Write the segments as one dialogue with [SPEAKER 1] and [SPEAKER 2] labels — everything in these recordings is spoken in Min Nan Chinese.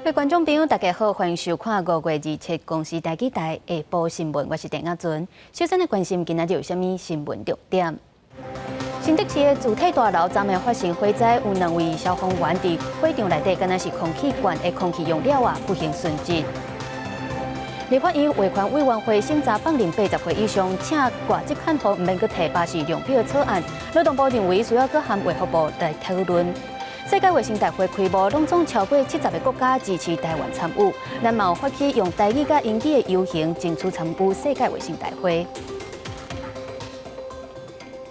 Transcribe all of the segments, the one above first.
[SPEAKER 1] 位觀眾朋友，大家好，歡迎收看5月27公視台語台下晡新聞，我是鄭亞尊。首先來關心今仔日有啥物新聞重點。新竹市的住宅大樓昨暝發生火災，有兩位消防員佇火場內底，敢若是空氣罐的空氣用了啊，不幸殉職。立法院衛權委員會審查放任80歲以上請掛職看護毋免閣提巴士量表的草案，勞動部認為需要閣和衛福部來討論。世界衛生大會開幕，攏總超過70個國家支持台灣參與，咱嘛有發起用台語佮英語的遊行，爭取參與世界衛生大會。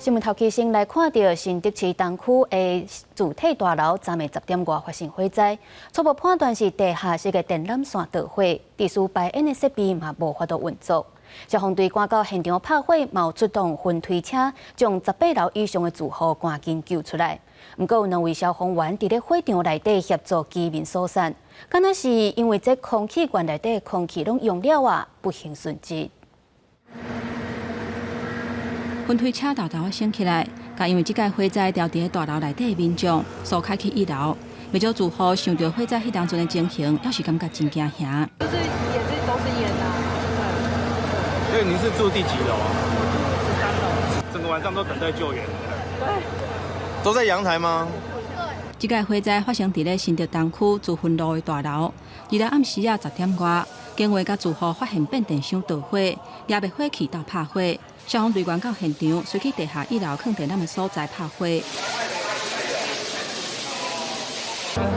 [SPEAKER 1] 新聞頭期先來看著新竹市東區的住宅大樓，昨暝10點外發生火災，初步判斷是地下室的電纜線著火，致使排煙的設備嘛無法度運作。消防隊趕到現場拍火，嘛有出動雲推車，將18樓以上的住戶趕緊救出來。毋過有兩位消防員佇咧火場內底協助居民疏散，敢若是因為這空氣罐內底空氣攏用了啊，不幸殉職。
[SPEAKER 2] 雲推車沓沓仔升起來，共因為這擺火災牢佇咧大樓內底的民眾疏開去一樓，袂少住戶想著火災彼當陣的情形，猶是感覺真驚嚇。
[SPEAKER 3] 就是也是都是煙啊，
[SPEAKER 4] 對。所以您是住第幾樓啊？
[SPEAKER 3] 我住13樓。
[SPEAKER 4] 整個晚上都等待救援。
[SPEAKER 3] 對。
[SPEAKER 4] 都在陽台嗎？
[SPEAKER 2] 這擺火災發生佇咧新竹東區慈芬路的大樓，二六暗時仔10點外，警衛佮住戶發現變電箱著火，也滅火器鬥拍火，消防隊員到現場，隨去地下一樓囥電纜的所在拍火。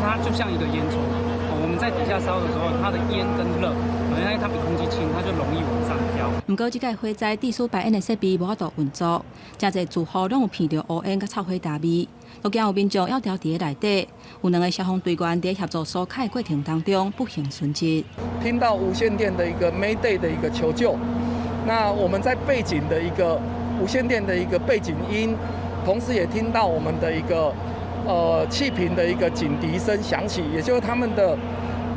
[SPEAKER 5] 它就像一個煙囪，我們在底下燒的時候，它的煙跟熱，因為它比空氣輕，它就容易往上飄。
[SPEAKER 2] 毋過，這擺火災致使排煙的設備無法度運作，誠濟住戶攏有鼻著烏煙佮臭火焦味，都驚有民眾猶牢佇咧內底。有兩個消防隊員佇協助疏開的過程當中不幸殉職。
[SPEAKER 6] 聽到無線電的一個 Mayday 的一個求救，那我們在背景的一個無線電的一個背景音，同時也聽到我們的一個氣瓶的一個警笛聲響起，也就是他們的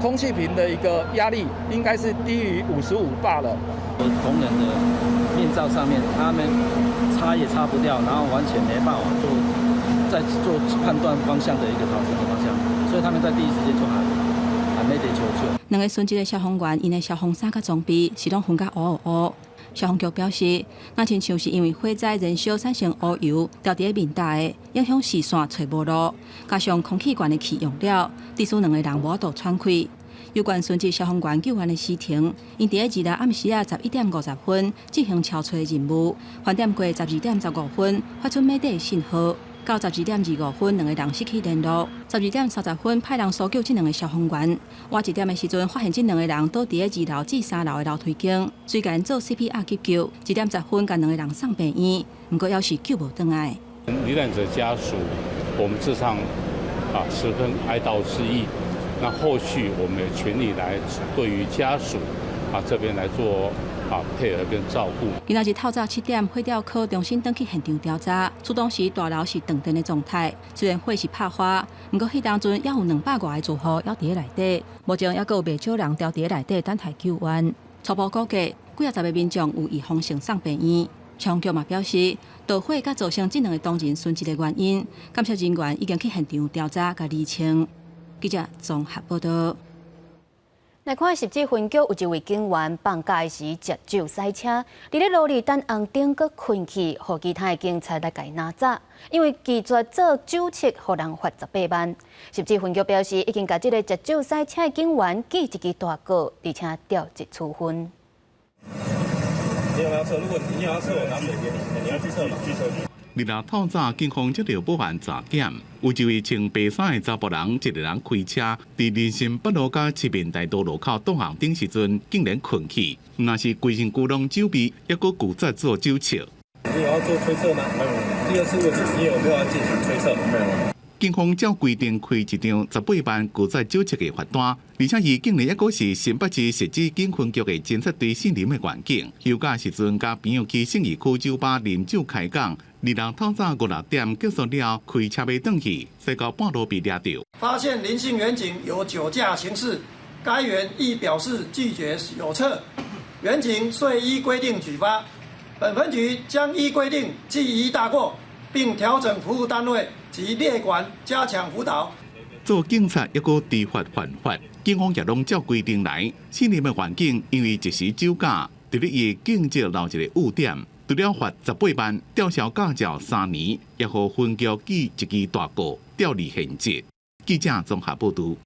[SPEAKER 6] 空氣瓶的一個壓力應該是低於55巴了。
[SPEAKER 7] 同仁的面罩上面，他們擦也擦不掉，然後完全沒辦法做在做判斷方向的一個逃生的方向，所以他們在第一時間就喊喊 Mayday 求救。
[SPEAKER 2] 兩个殉職的消防員，𪜶的消防衫佮裝備是攏熏甲烏烏烏。消防局表示，若親像是因為火災燃燒產生烏油，牢佇咧面罩的，影響視線揣無路，加上空氣罐的氣用了，致使兩个人無法度喘氣。有關殉職消防員救援的時程，𪜶佇咧二六暗時仔11點50分進行搜揣任務，盤點過12點15分發出 Mayday 的信號，到12點25分兩个人失去聯絡。12點30分派人搜救這兩个消防員，晚一點的時陣發現這兩个人倒佇咧2樓至3樓的樓梯間，隨共𪜶做 CPR 急救。1點10分共兩个人送病院，毋過猶是救無轉來。
[SPEAKER 8] 罹難者家屬，我們致上十分哀悼之意。那後續我們也全力來對於家屬這邊來做配合跟照顧。
[SPEAKER 2] 今仔日透早7點，火調科重新轉去現場調查。出動時大樓是斷電的狀態，雖然火是拍花，毋過彼當陣猶有200外个住戶猶佇咧內底，目前猶閣有袂少人牢佇咧內底等待救援。初步估計，幾仔十个民眾有預防性送病院。消防局嘛表示，著火佮造成這兩个同仁殉職的原因，檢測人員已經去現場調查佮釐清。記者綜合報道。
[SPEAKER 1] 來看汐止分局有一位警員放假時食酒駛車，佇咧路裡等紅燈閣困去，予其他的警察來共伊拿走，因為拒絕做酒測，予人罰18萬。汐止分局表示，已經共這个食酒駛車的警員記一支大過，而且調職處分。
[SPEAKER 4] 你有沒有測？如果你有要測，我拿水給你，你要去測嗎？去測。
[SPEAKER 9] 二六透早，警方接著報案詐檢，有一位穿白衫的查埔人，一个人開車，佇林森北路佮市民大道路口擋紅燈時陣，竟然睏去，毋但是規身軀攏酒味，猶閣拒絕做酒測。
[SPEAKER 4] 你有要做吹測嗎？沒有。第二次問題，你有沒有要進行吹測？沒有。
[SPEAKER 9] 警方照規定開一張18萬拒絕酒測的罰單，而且伊竟然猶閣是新北市汐止警分局的偵察隊姓林的員警，休假時陣佮朋友去信義區酒吧啉酒開講，二六透早五六點結束了，開車欲轉去，駛到半路被掠著。
[SPEAKER 10] 發現林姓員警有酒駕情事，該員亦表示拒絕有測，員警遂依規定舉發。本分局將依規定記一大過，並調整服務單位及列管加強輔導。
[SPEAKER 9] 做警察猶閣知法犯法，警方也攏照規定來。姓林的員警因為一時酒駕，佇咧伊的警證留一個污點，除了罰18萬，吊銷駕照3年，也予分局記一支大過，調離現職。記者綜合報導。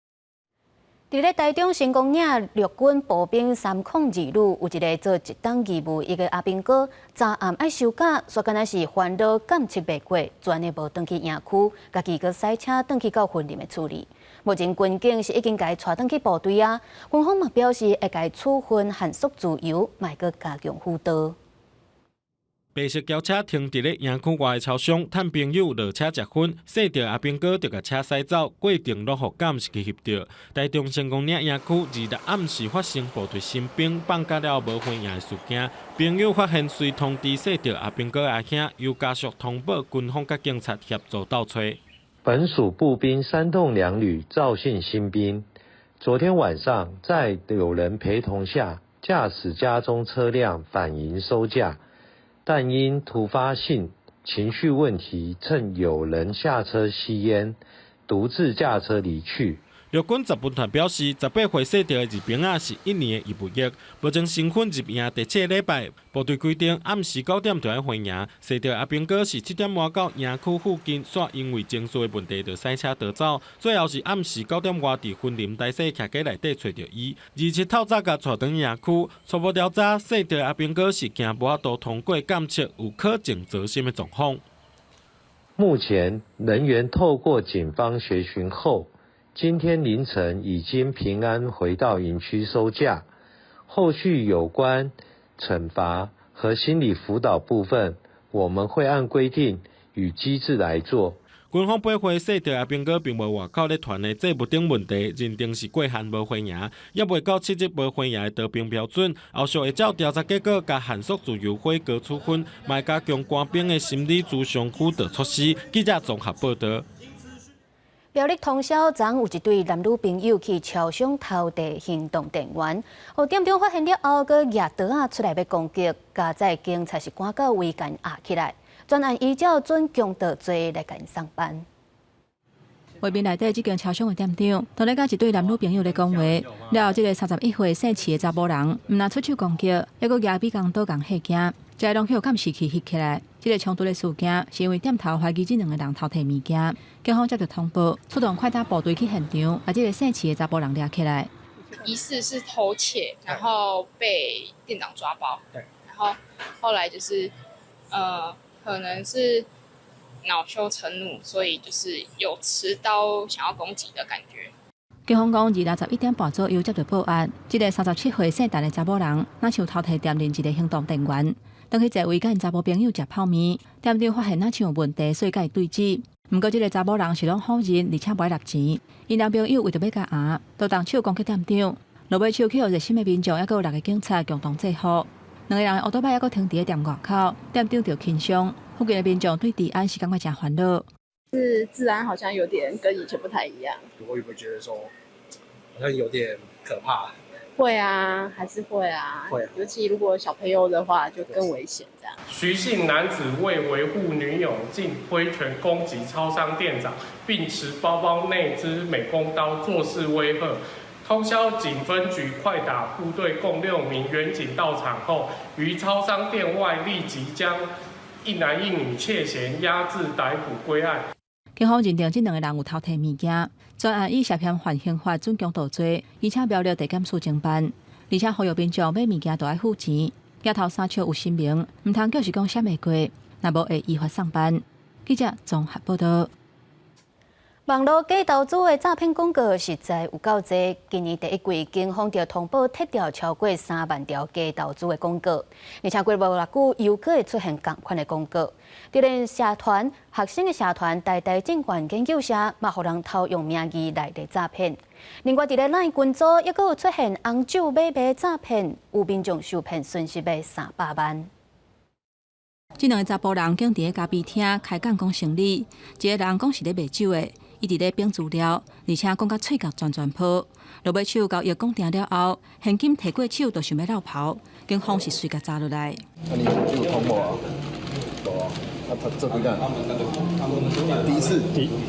[SPEAKER 1] 佇咧台中成功嶺陸軍步兵302旅，有一個做一冬義務役的阿兵哥，昨暗愛收假，煞敢若是煩惱監測袂過，全的無轉去營區，家己閣駛車轉去到雲林的厝裡。目前軍警是已經共伊帶轉去部隊啊，軍方嘛表示會共伊處分限縮自由，嘛會閣加強輔導。
[SPEAKER 11] 白色轎車停佇咧營區外的超商，趁朋友落車食薰，細著阿兵哥就共車駛走，過程攏予監視器翕著。台中成功嶺營區26暗時發生部隊新兵放假了無回營的事件，朋友發現隨通知細著阿兵哥阿兄，由家屬通報軍方佮警察協助鬥揣。
[SPEAKER 12] 本署步兵302旅趙姓新兵，昨天晚上在友人陪同下駕駛家中車輛返營收假。但因突發性情緒問題，趁友人下車吸菸，獨自駕車離去。
[SPEAKER 11] 陸軍十分團表示，18歲細著的二兵仔是一年的義務役，目前新訓入營第七個禮拜，部隊規定暗時9點就愛回營。細著阿兵哥是7點外到營區附近，煞因為情緒的問題就駛車逃走，最後是暗時9點外佇雲林台西徛街內底揣著伊。27透早共帶轉營區，初步調查，細著阿兵哥是驚無法度通過檢測，有可能躁心的狀況。
[SPEAKER 12] 目前人員透過警方協尋後，今天凌晨已經平安回到營區收假，後續有關懲罰和心理輔導部分，我們會按規定與機制來做。
[SPEAKER 11] 軍方八歲細著阿兵哥並無外口咧傳的債務等問題，認定是過限無回營，猶未到7日無回營的逃兵標準。後續會照調查結果，共限縮自由悔過處分，嘛加強官兵的心理諮商輔導措施。記者綜合報導。
[SPEAKER 1] 苗栗通霄昨有一對男女朋友去超商偷提行動電源，予店長發現了後，閣舉刀仔出來欲攻擊，佳哉警察是趕到圍篳壓起來，專案依照準強盜罪來共𪜶送辦。
[SPEAKER 2] 畫面內底這間超商的店長，當咧佮一對男女朋友咧講話，了後這个31歲姓徐的查某人，毋但出手攻擊，猶閣舉美工刀共嚇驚，這攏予監視器翕起來。這个衝突的事件是因為店頭懷疑這兩个人偷提物件，警方接到通報，出動快打部隊去現場，共這个姓徐的查埔人掠起來。
[SPEAKER 13] 疑似是偷竊，然後被店長抓包。然後後來就是，可能是惱羞成怒，所以就是有持刀想要攻擊的感覺。
[SPEAKER 2] 警方講，26 11點半左右接到報案，這个37歲姓陳的查某人，若像偷提店內一个行動電源，轉去座位佮𪜶查某朋友食泡麵，店長發現若像有問題，所以共伊對質。毋過，這个查某人是攏否認，而且無愛納錢。𪜶男朋友為著欲共壓，就動手攻擊店長，落尾手去予熱心的民眾，猶閣有六个警察共同制服。兩个人的烏多擺猶閣停佇咧店外口，店長著輕傷。附近的民眾對治安是感覺誠煩惱。
[SPEAKER 3] 是治安好像有點跟以前不太一樣。
[SPEAKER 4] 會不會覺得說，好像有點可怕？
[SPEAKER 3] 會啊，還是會啊。
[SPEAKER 4] 會啊。
[SPEAKER 3] 尤其如果小朋友的話，就更危險。這樣。
[SPEAKER 14] 徐姓男子為維護女友，竟揮拳攻擊超商店長，並持包包內之美工刀作勢威嚇。通霄警分局快打部隊共6名員警到場後，於超商店外立即將一男一女竊嫌押至逮捕歸案。
[SPEAKER 2] 警方認定這兩个人有偷提物件，專案以涉嫌犯刑法準強盜罪，而且苗栗地檢署偵辦。而且呼籲民眾買物件都愛付錢，舉頭三尺有神明，毋通叫是講閃會過，若無會依法送辦。記者綜合報導。
[SPEAKER 1] 網路假投資的詐騙廣告實在有夠濟。今年第一季，警方就通報撤掉超過3萬條假投資的廣告，而且過無偌久又閣會出現仝款的廣告。就連社團、學生的社團、台大證券研究社，嘛予人偷用名義來咧詐騙。另外，佇咧 LINE 群組，猶閣有出現紅酒買賣詐騙，有民眾受騙損失欲300萬。
[SPEAKER 2] 這兩个查埔人竟佇咧咖啡廳開講講生理，一个人講是咧賣酒的，伊佇咧反資料，而且講甲喙角全全泡。落尾手交易講定了後，現金提過手就想欲落跑，警方是隨共查落來。
[SPEAKER 4] 啊，你有通無啊？無啊。
[SPEAKER 15] 他這筆第一次，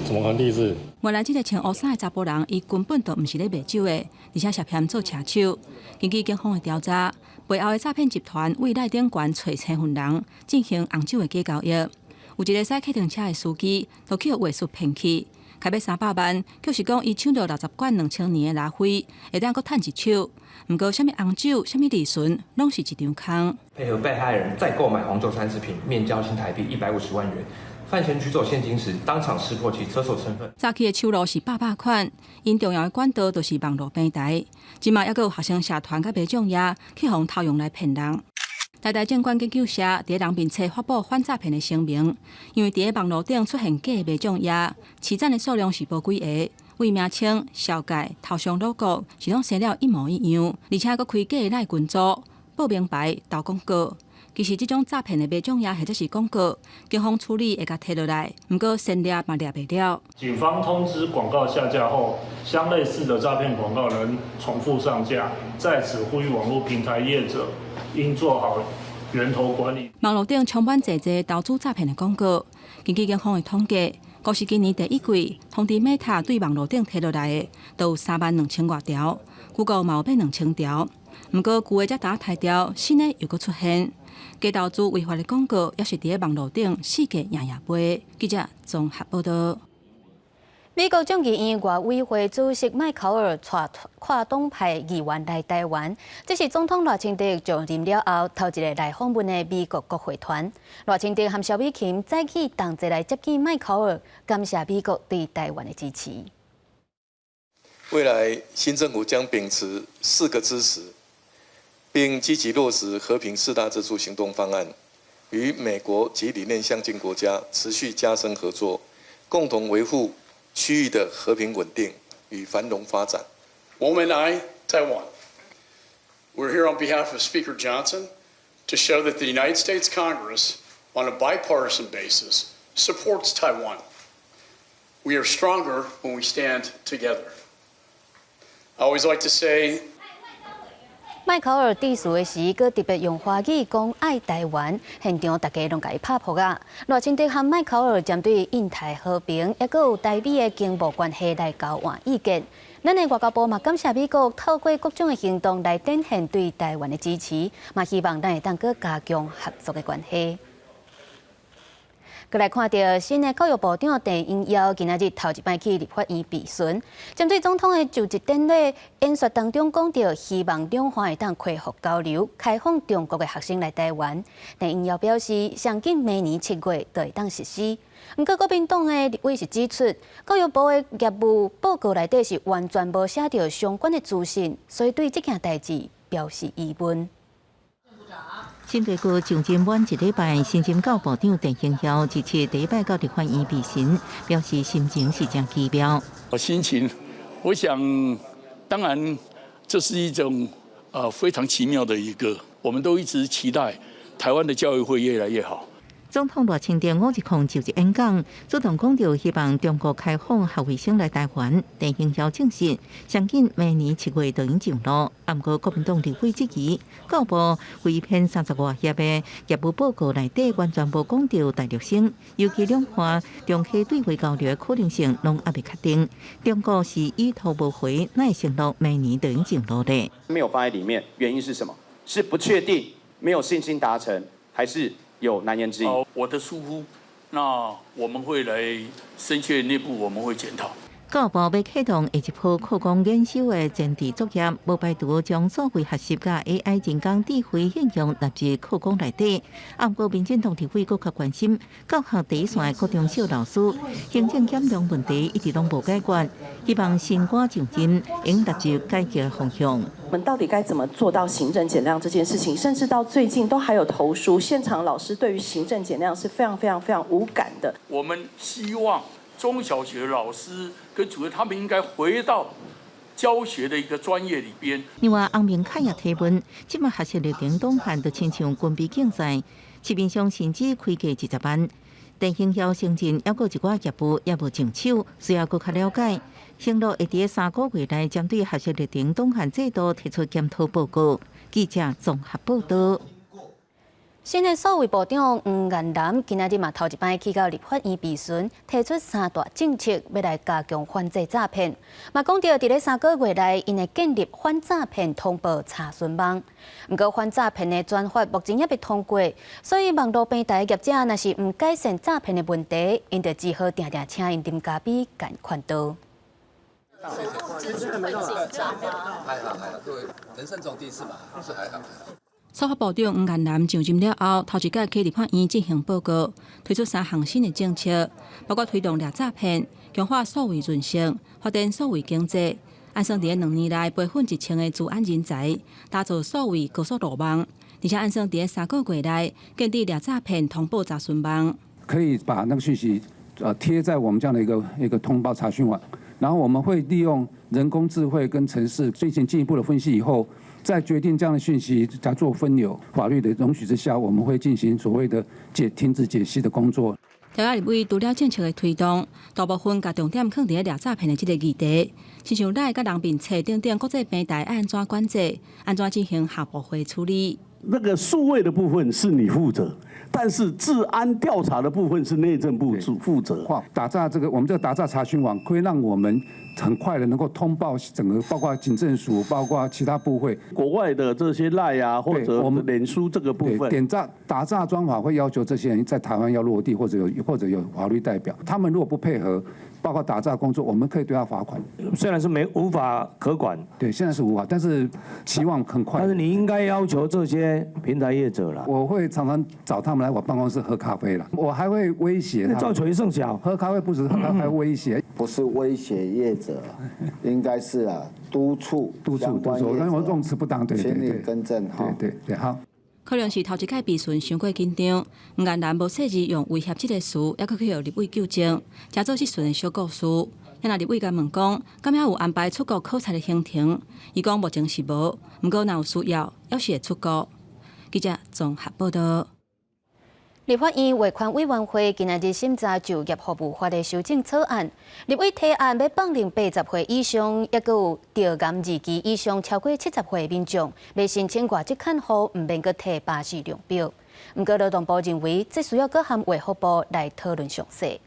[SPEAKER 4] 怎麼可能第一次？
[SPEAKER 2] 原來這个穿烏衫的查埔人，伊根本就毋是咧賣酒的，而且涉嫌做車手。根據警方的調查，背後的詐騙集團為內頂懸揣身份人進行紅酒的假交易。有一个駛客運車的司機，就去予話術騙去，開欲300萬，就是講伊搶著60罐2000年的拉菲，會當閣趁一手。毋過，啥物紅酒、啥物利潤，攏是一場空。
[SPEAKER 16] 配合被害人再購買紅酒30瓶，面交新台幣150萬元。犯嫌取走現金時，當場識破其車手身份。
[SPEAKER 2] 早期的手路是百百款，𪜶重要的管道就是網路平台。這馬猶閣有學生社團佮袂眾業去予偷用來騙人。台大政管研究社佇人面冊發布反詐騙的聲明，因為佇咧網路頂出現假的袂眾業，起讚的數量是無幾个，為名稱、紹介、頭像 logo 是攏生了一模一樣，而且閣開假的 LINE 群組、報名牌、投廣告。其實這種詐騙的袂眾業或者是廣告，警方處理會共提落來，毋過先掠嘛掠袂了。
[SPEAKER 17] 警方通知廣告下架後，相類似的詐騙廣告仍重複上架，在此呼籲網絡平台業者應做好源頭管理。
[SPEAKER 2] 網路頂充滿濟濟投資詐騙的廣告，根據警方的統計，光是今年第一季，通知 Meta 對網路頂提落來的，就有3萬2千外條，Google 嘛有欲2000條。毋過舊的才打刣掉，新的又閣出現。假投資違法的廣告，也是佇咧網路頂四界營營飛。記者綜合報道。
[SPEAKER 1] 美國眾議院外委會主席麥考爾帶跨黨派議員來台灣，這是總統賴清德就任了後頭一个來訪問的美國國會團。賴清德和蕭美琴早起同齊來接見麥考爾，感謝美國對台灣的支持。
[SPEAKER 18] 未來新政府將秉持四個支持，並積極落實和平四大支柱行動方案，與美國及理念相近國家持續加深合作，共同維護區域的和平穩定與繁榮發展。
[SPEAKER 19] 我們愛台灣。We're here on behalf of Speaker Johnson to show that the United States Congress, on a bipartisan basis, supports Taiwan. We are stronger when we stand together. I always like to say.
[SPEAKER 1] 麥考爾致辭的時，閣特別用華語講愛台灣，現場大家攏共伊拍噗仔。賴清德和麥考爾針對印太和平，抑閣有台美的經貿關係來交換意見。咱的外交部嘛感謝美國透過各種的行動來展現對台灣的支持，嘛希望咱會當閣加強合作的關係。閣來看著新的教育部長鄧英耀今仔日頭一擺去立法院備詢，針對總統的就職典禮演說當中講著，希望兩岸會當恢復交流，開放中國的學生來台灣。鄧英耀表示，上緊明年7月就會當實施。毋過國民黨的立委是指出，教育部的業務報告內底是完全無寫著相關的資訊，所以對這件代誌表示疑問。
[SPEAKER 20] 新北區上任滿一禮拜，新任教部長鄧英耀這次第一擺到立法院備詢，表示心情是誠奇妙。
[SPEAKER 21] 我心情，我想，當然這是一種非常奇妙的一個，我們都一直期待台灣的教育會越來越好。
[SPEAKER 20] 總統賴清德5日就職演講，主動講著希望中國開放學位生來台灣。鄧英耀證實，上緊明年7月就會上路。毋過國民黨立委質疑，教部規篇30外頁的業務報告內底完全無講著大陸生，尤其兩岸長期對話交流的可能性攏猶未確定。中國是已讀無回，哪會承諾明年就會上路咧？
[SPEAKER 22] 沒有放在裡面，原因是什麼？是不確定，沒有信心達成，還是？有難言之隱。
[SPEAKER 21] 我的疏忽，那我們會來深切內部，我們會檢討。
[SPEAKER 20] 教育部欲啟動下一波擴工研修的前置作業，無排除將數位學習佮 AI 人工智慧應用納入課綱內底。毋過民進黨立委閣較關心教學第一線的國中小老師行政減量問題一直攏無解決，希望新官上任應納入改革方向。
[SPEAKER 23] 我們到底該怎麼做到行政減量這件事情？甚至到最近都還有投書，現場老師對於行政減量是非常非常非常無感的。
[SPEAKER 21] 我們希望中小學老師跟主任，他們應該回到教學的一個專業裏邊。
[SPEAKER 20] 另外，洪明凱也提問，這馬學習歷程檔案就親像軍備競賽，市面上甚至開價20萬。鄧英耀承認，猶閣一寡業務猶無上手，需要閣較了解。承諾會佇3個月內針對學習歷程檔案制度提出檢討報告。記者綜合報道。
[SPEAKER 1] 新的數位部長黃彥南今仔日嘛頭一擺去到立法院備詢，提出三大政策，欲來加強反制詐騙。嘛講著佇咧3個月內，𪜶會建立反詐騙通報查詢網。毋過反詐騙的專法目前猶未通過，所以網路平台業者若是毋改善詐騙的問題，𪜶就只好定定請𪜶啉咖啡共勸導。
[SPEAKER 15] 還好還好，對，人生中第一次嘛，是還好。
[SPEAKER 2] 數發部長黃彥南上任了後，頭一擺去立法院進行報告，推出三項新的政策，包括推動掠詐騙、強化數位韌性、發展數位經濟。按算佇咧2年內培訓1000个資安人才，打造數位高速路網，而且按算佇咧3個月內建立掠詐騙通報查詢網。
[SPEAKER 5] 可以把那個訊息，貼在我們這樣的一個通報查詢網，然後我們會利用人工智慧跟程式進行進一步的分析以後，再決定這樣的訊息再做分流。法律的容許之下，我們會進行所謂的停止解析的工作。
[SPEAKER 2] 台灣立委除了政策的推動，大部分共重點放佇咧掠詐騙的這个議題，親像 LINE 佮人面冊等等國際平台按怎管制，按怎進行下部會處理。
[SPEAKER 6] 那個數位的部分是你負責，但是治安調查的部分是內政部負責。
[SPEAKER 5] 打詐這個，我們這個打詐查詢網，可以讓我們很快的能夠通報整個，包括警政署，包括其他部會。
[SPEAKER 6] 國外的這些 LINE 啊，或者我們臉書這個部分，
[SPEAKER 5] 點詐打詐專法會要求這些人在台灣要落地，或者有法律代表。他們如果不配合，包括打詐工作，我們可以對他罰款。
[SPEAKER 7] 雖然是沒無法可管，
[SPEAKER 5] 對，現在是無法，但是期望很快。
[SPEAKER 7] 但是你應該要求這些平台業者啦。
[SPEAKER 5] 我會常常找他們來我辦公室喝咖啡啦，我還會威脅他。
[SPEAKER 7] 造成盛小，
[SPEAKER 5] 喝咖啡不止喝咖啡，威脅。
[SPEAKER 24] 不是威脅業者，應該是啊督促
[SPEAKER 5] 督促督促，因為我用詞不當，對對對，
[SPEAKER 24] 請你更正哈。
[SPEAKER 5] 對對對，好。
[SPEAKER 2] 可能是頭一擺備詢傷過緊張，黃彥南無細膩用威脅這个詞，猶閣去予立委糾正，成做質詢的小故事。若立委共問講，敢猶有安排出國考察的行程？伊講目前是無，毋過若有需要，猶是會出國。記者綜合報道。
[SPEAKER 1] 立法院衛權委員會今仔日審查就業服務法的修正草案，立委提案欲放任80歲以上，抑閣有著癌二期以上超過70歲的民眾，欲申請外籍看護，毋免閣提巴氏量表。毋過勞動部認為，這需要閣和衛福部來討論詳細。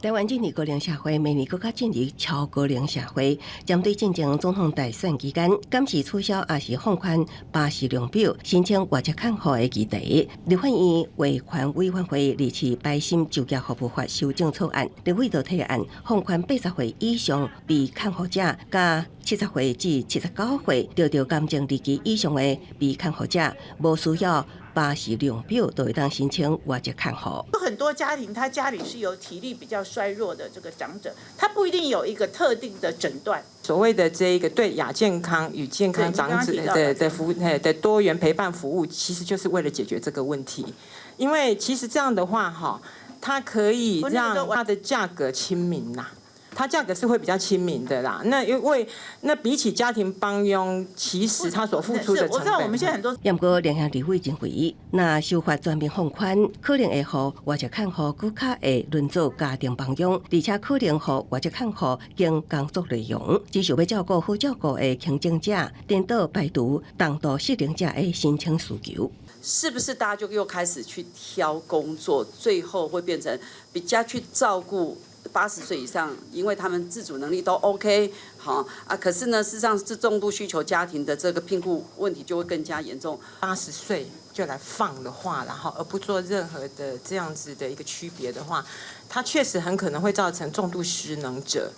[SPEAKER 25] 台灣進入高齡社會，明年閣較進入超高齡社會。針對進前總統大選期間，敢是取消抑是放寬巴氏量表申請外籍看護的議題，立法院衛權委員會二次排審就業服務法修正草案，立委就提案放寬80歲以上被看護者，佮70歲至79歲著著癌症二期以上的被看護者，無需要巴氏量表就會當申請外籍看護。
[SPEAKER 26] 有很多家庭，他家裡是有體力比較衰弱的這個長者，他不一定有一個特定的診斷。
[SPEAKER 27] 所謂的這一個對亞健康與健康長者的服的多元陪伴服務，其實就是為了解決這個問題。因為其實這樣的話，哈，它可以讓它的價格親民啦。它價格是會比較親民的啦。那因為那比起家庭幫傭，其實他所付出的成本。
[SPEAKER 26] 我知道我們現在很多。
[SPEAKER 25] 不過，聯合立委認為，若修法全面放寬，可能會予外籍看護閣較會輪做家庭幫傭，而且可能予外籍看護更工作內容，只想欲照顧好照顧的輕症者，顛倒排除重度失能者的申請需求。
[SPEAKER 28] 是不是大家就又開始去挑工作，最後會變成比較去照顧80歲以上，因為他們自主能力都 OK，好啊。可是呢，事實上是重度需求家庭的這個聘僱問題就會更加嚴重。
[SPEAKER 27] 80歲就來放的話，然後而不做任何的這樣子的一個區別的話，它確實很可能會造成重度失能者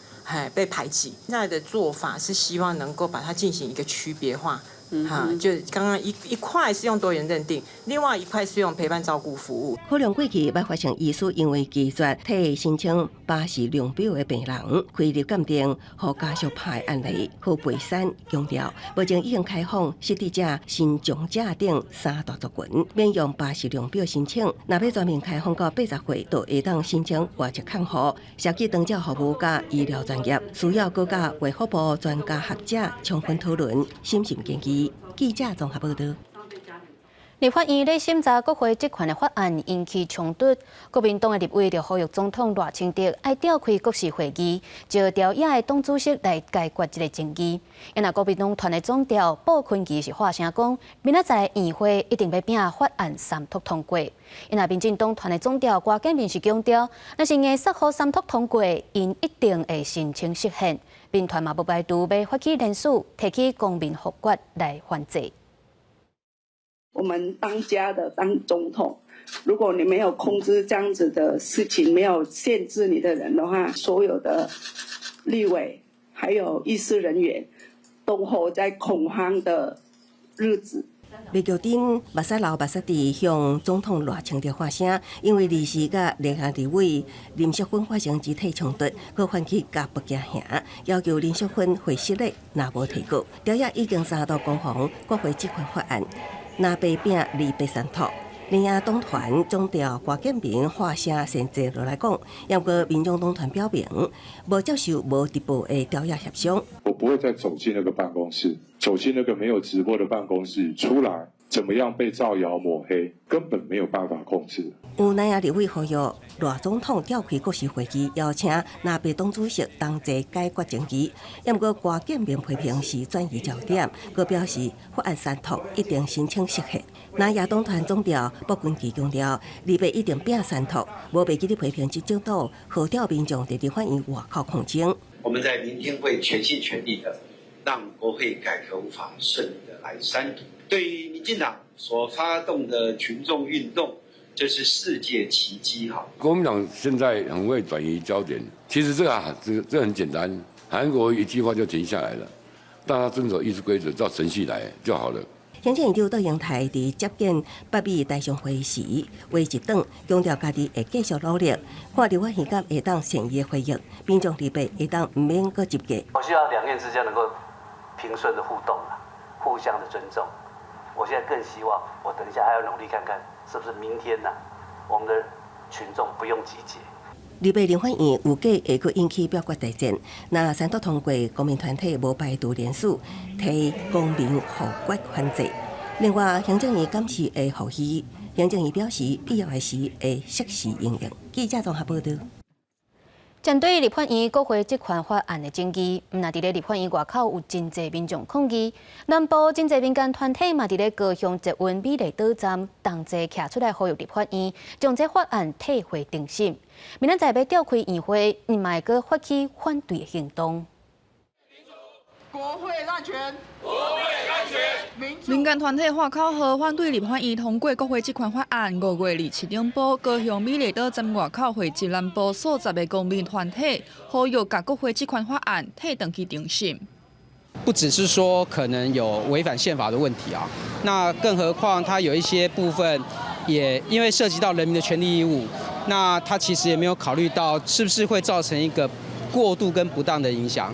[SPEAKER 27] 被排擠。現在的做法是希望能夠把它進行一個區別化。哈，就剛剛一塊是用多元認定，另外一塊是用陪伴照顧服務。
[SPEAKER 25] 可能過去捌發生醫師因為拒絕替申請巴氏量表的病人開立鑑定，予家屬拍的案例。何培山強調，目前已經開放失智者、身障者等三大族群，免用巴氏量表申請。若欲全面開放到80歲，就會當申請外籍看護、涉及長照服務佮醫療專業，需要閣佮衛福部專家學者充分討論，審慎建議。記者綜合報道。
[SPEAKER 1] 立法院咧審查國會職權的法案引起衝突，國民黨的立委就呼籲總統賴清德愛召開國是會議，召朝野的黨主席來解決這个爭議。若國民黨團的總召布坤琪是發聲講，明仔載院會一定欲拚法案三讀通過。若民進黨團的總召郭建明是強調，若是硬塞予三讀通過，𪜶一定會申請釋憲。民團嘛無排除欲發起聯署，提起公民複決來反制。
[SPEAKER 3] 我們當家的當總統，如果你沒有控制這樣子的事情，沒有限制你的人的話，所有的立委還有議事人員都活在恐慌的日子。
[SPEAKER 25] 麥玉珍目屎流目屎滴向總統賴清德發聲，因為臨時佮聯合立委林淑芬發生肢體衝突，閣反去共北京行，要求林淑芬回失禮，若無提告。朝野已經三度攻防國會職權法案。藍白拚二白三讀，聯合黨團總召郭建明發聲先坐落來講，毋過民眾黨團表明無接受無直播的朝野協商。
[SPEAKER 8] 我不會再走進那個辦公室，走進那個沒有直播的辦公室，出來怎麼樣被造謠抹黑，根本沒有辦法控制。
[SPEAKER 25] 有南亞立委呼籲賴總統召開國是會議，邀請藍白黨主席同齊解決爭議。毋過郭建明批評是轉移焦點，閣表示法案三讀一定申請釋憲。南亞黨團總召卜君琪強調，二八一定拚三讀，無袂記得批評執政黨號召民眾佇立法院外口抗爭。
[SPEAKER 9] 我們在明天會全心全力的讓國會改革法順利的來三讀。對於民進黨所發動的群眾運動，這是世界奇蹟哈！
[SPEAKER 10] 國民黨現在很會轉移焦點，其實這個啊，這很簡單，韓國一句話就停下來了，大家遵守議事規則，照程序來就好了。
[SPEAKER 25] 行政院長卓榮泰佇接見北美台商會時，話一轉，強調家己會繼續努力，看立法院敢會當善意的回應，民眾立法會當毋免閣執價。
[SPEAKER 11] 我希望兩院之間能夠平順的互動，互相的尊重。我現在更希望，我等一下還要努力看看，是不是明天呢？我們的群眾不用集結。
[SPEAKER 25] 二八立法院預計會閣引起表決大戰，若三讀通過，公民團體無排除聯署提公民複決反制。另外，行政院監視會予許，行政院表示必要的時會適時應用。記者綜合報導。
[SPEAKER 1] 針對立法院國會職權法案的爭議，毋但佇咧立法院外口有真濟民眾抗議，南部真濟民間團體嘛佇咧高雄捷運美麗島站同齊徛出來呼籲立法院將這法案退回重審。明仔載欲召開院會，𪜶嘛會閣發起反對行動。
[SPEAKER 12] 國會濫權，國會濫權。
[SPEAKER 13] 民間團體喊口號反對立法院通過國會職權法案。5月27頂晡，高雄美麗島站外口匯集南部數十个公民團體，呼籲共國會職權法案退轉去重審。
[SPEAKER 14] 不只是說可能有違反憲法的問題啊，那更何況它有一些部分也因為涉及到人民的權利義務，那它其實也沒有考慮到是不是會造成一個過度跟不當的影響。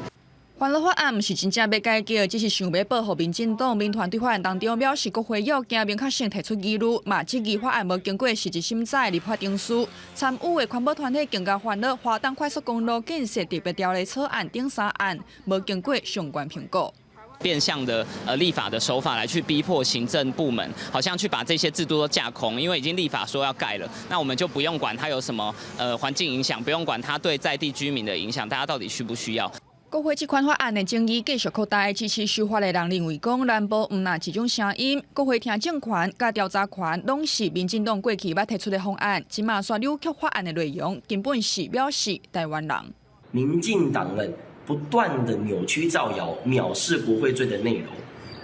[SPEAKER 13] 環保法案毋是真正欲改革，只是想欲報復民進黨。民團對法案當中表示，國會要件明確性提出疑慮，嘛質疑法案無經過實質審查立法程序。參與的環保團體更加煩惱，華東快速公路建設特別條例草案等三案無經過相關評估。
[SPEAKER 29] 變相的立法的手法來去逼迫行政部門，好像去把這些制度都架空，因為已經立法說要蓋了，那我們就不用管它有什麼環境影響，不用管它對在地居民的影響，大家到底需不需要？
[SPEAKER 13] 國會職權法案的爭議繼續擴大，支持修法的人認為講，南部毋但這種聲音，國會聽證權佮調查權攏是民進黨過去捌提出的方案，這馬煞扭曲法案的內容，根本是藐視台灣人。
[SPEAKER 30] 民進黨們不斷的扭曲造謠、藐視國會罪的內容，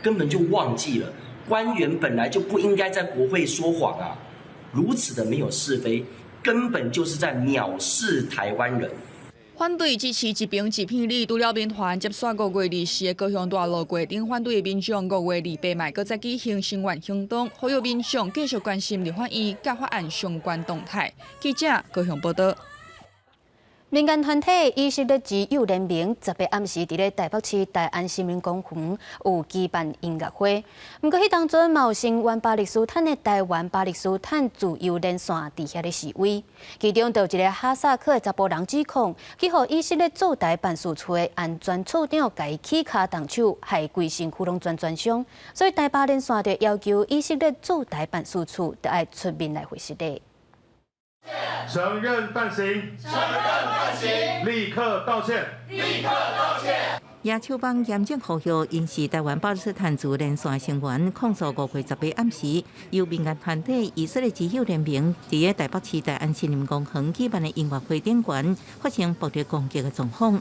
[SPEAKER 30] 根本就忘記了官員本來就不應該在國會說謊啊！如此的沒有是非，根本就是在藐視台灣人。
[SPEAKER 13] 反對支持一爿一片裡，除了民團接續5月24的高雄大路過頂反對的民眾，5月28嘛閣再舉行聲援行動，呼籲民眾繼續關心立法院佮法案相關動態。記者高雄報導。
[SPEAKER 1] 民間團體以色列之友聯盟18暗時佇咧台北市大安森林公園有舉辦音樂會，毋過彼當陣嘛有聲援巴勒斯坦的台灣巴勒斯坦自由連線佇遐咧示威，其中就有一个哈薩克的查埔人指控，去予以色列駐台辦事處的安全處長共伊起跤動手，害規身軀攏全全傷，所以台巴連線就要求以色列駐台辦事處著愛出面來回釋。
[SPEAKER 4] 承認犯行，承認犯行，立刻道歉，
[SPEAKER 12] 立刻道歉。
[SPEAKER 15] 野手幫嚴正呼籲，𪜶是台灣巴勒斯坦自由連線成員控訴5月18暗時，由民間團體以色列之友聯盟佇咧台北市大安森林公園舉辦的音樂會頂懸發生暴力攻擊的狀況。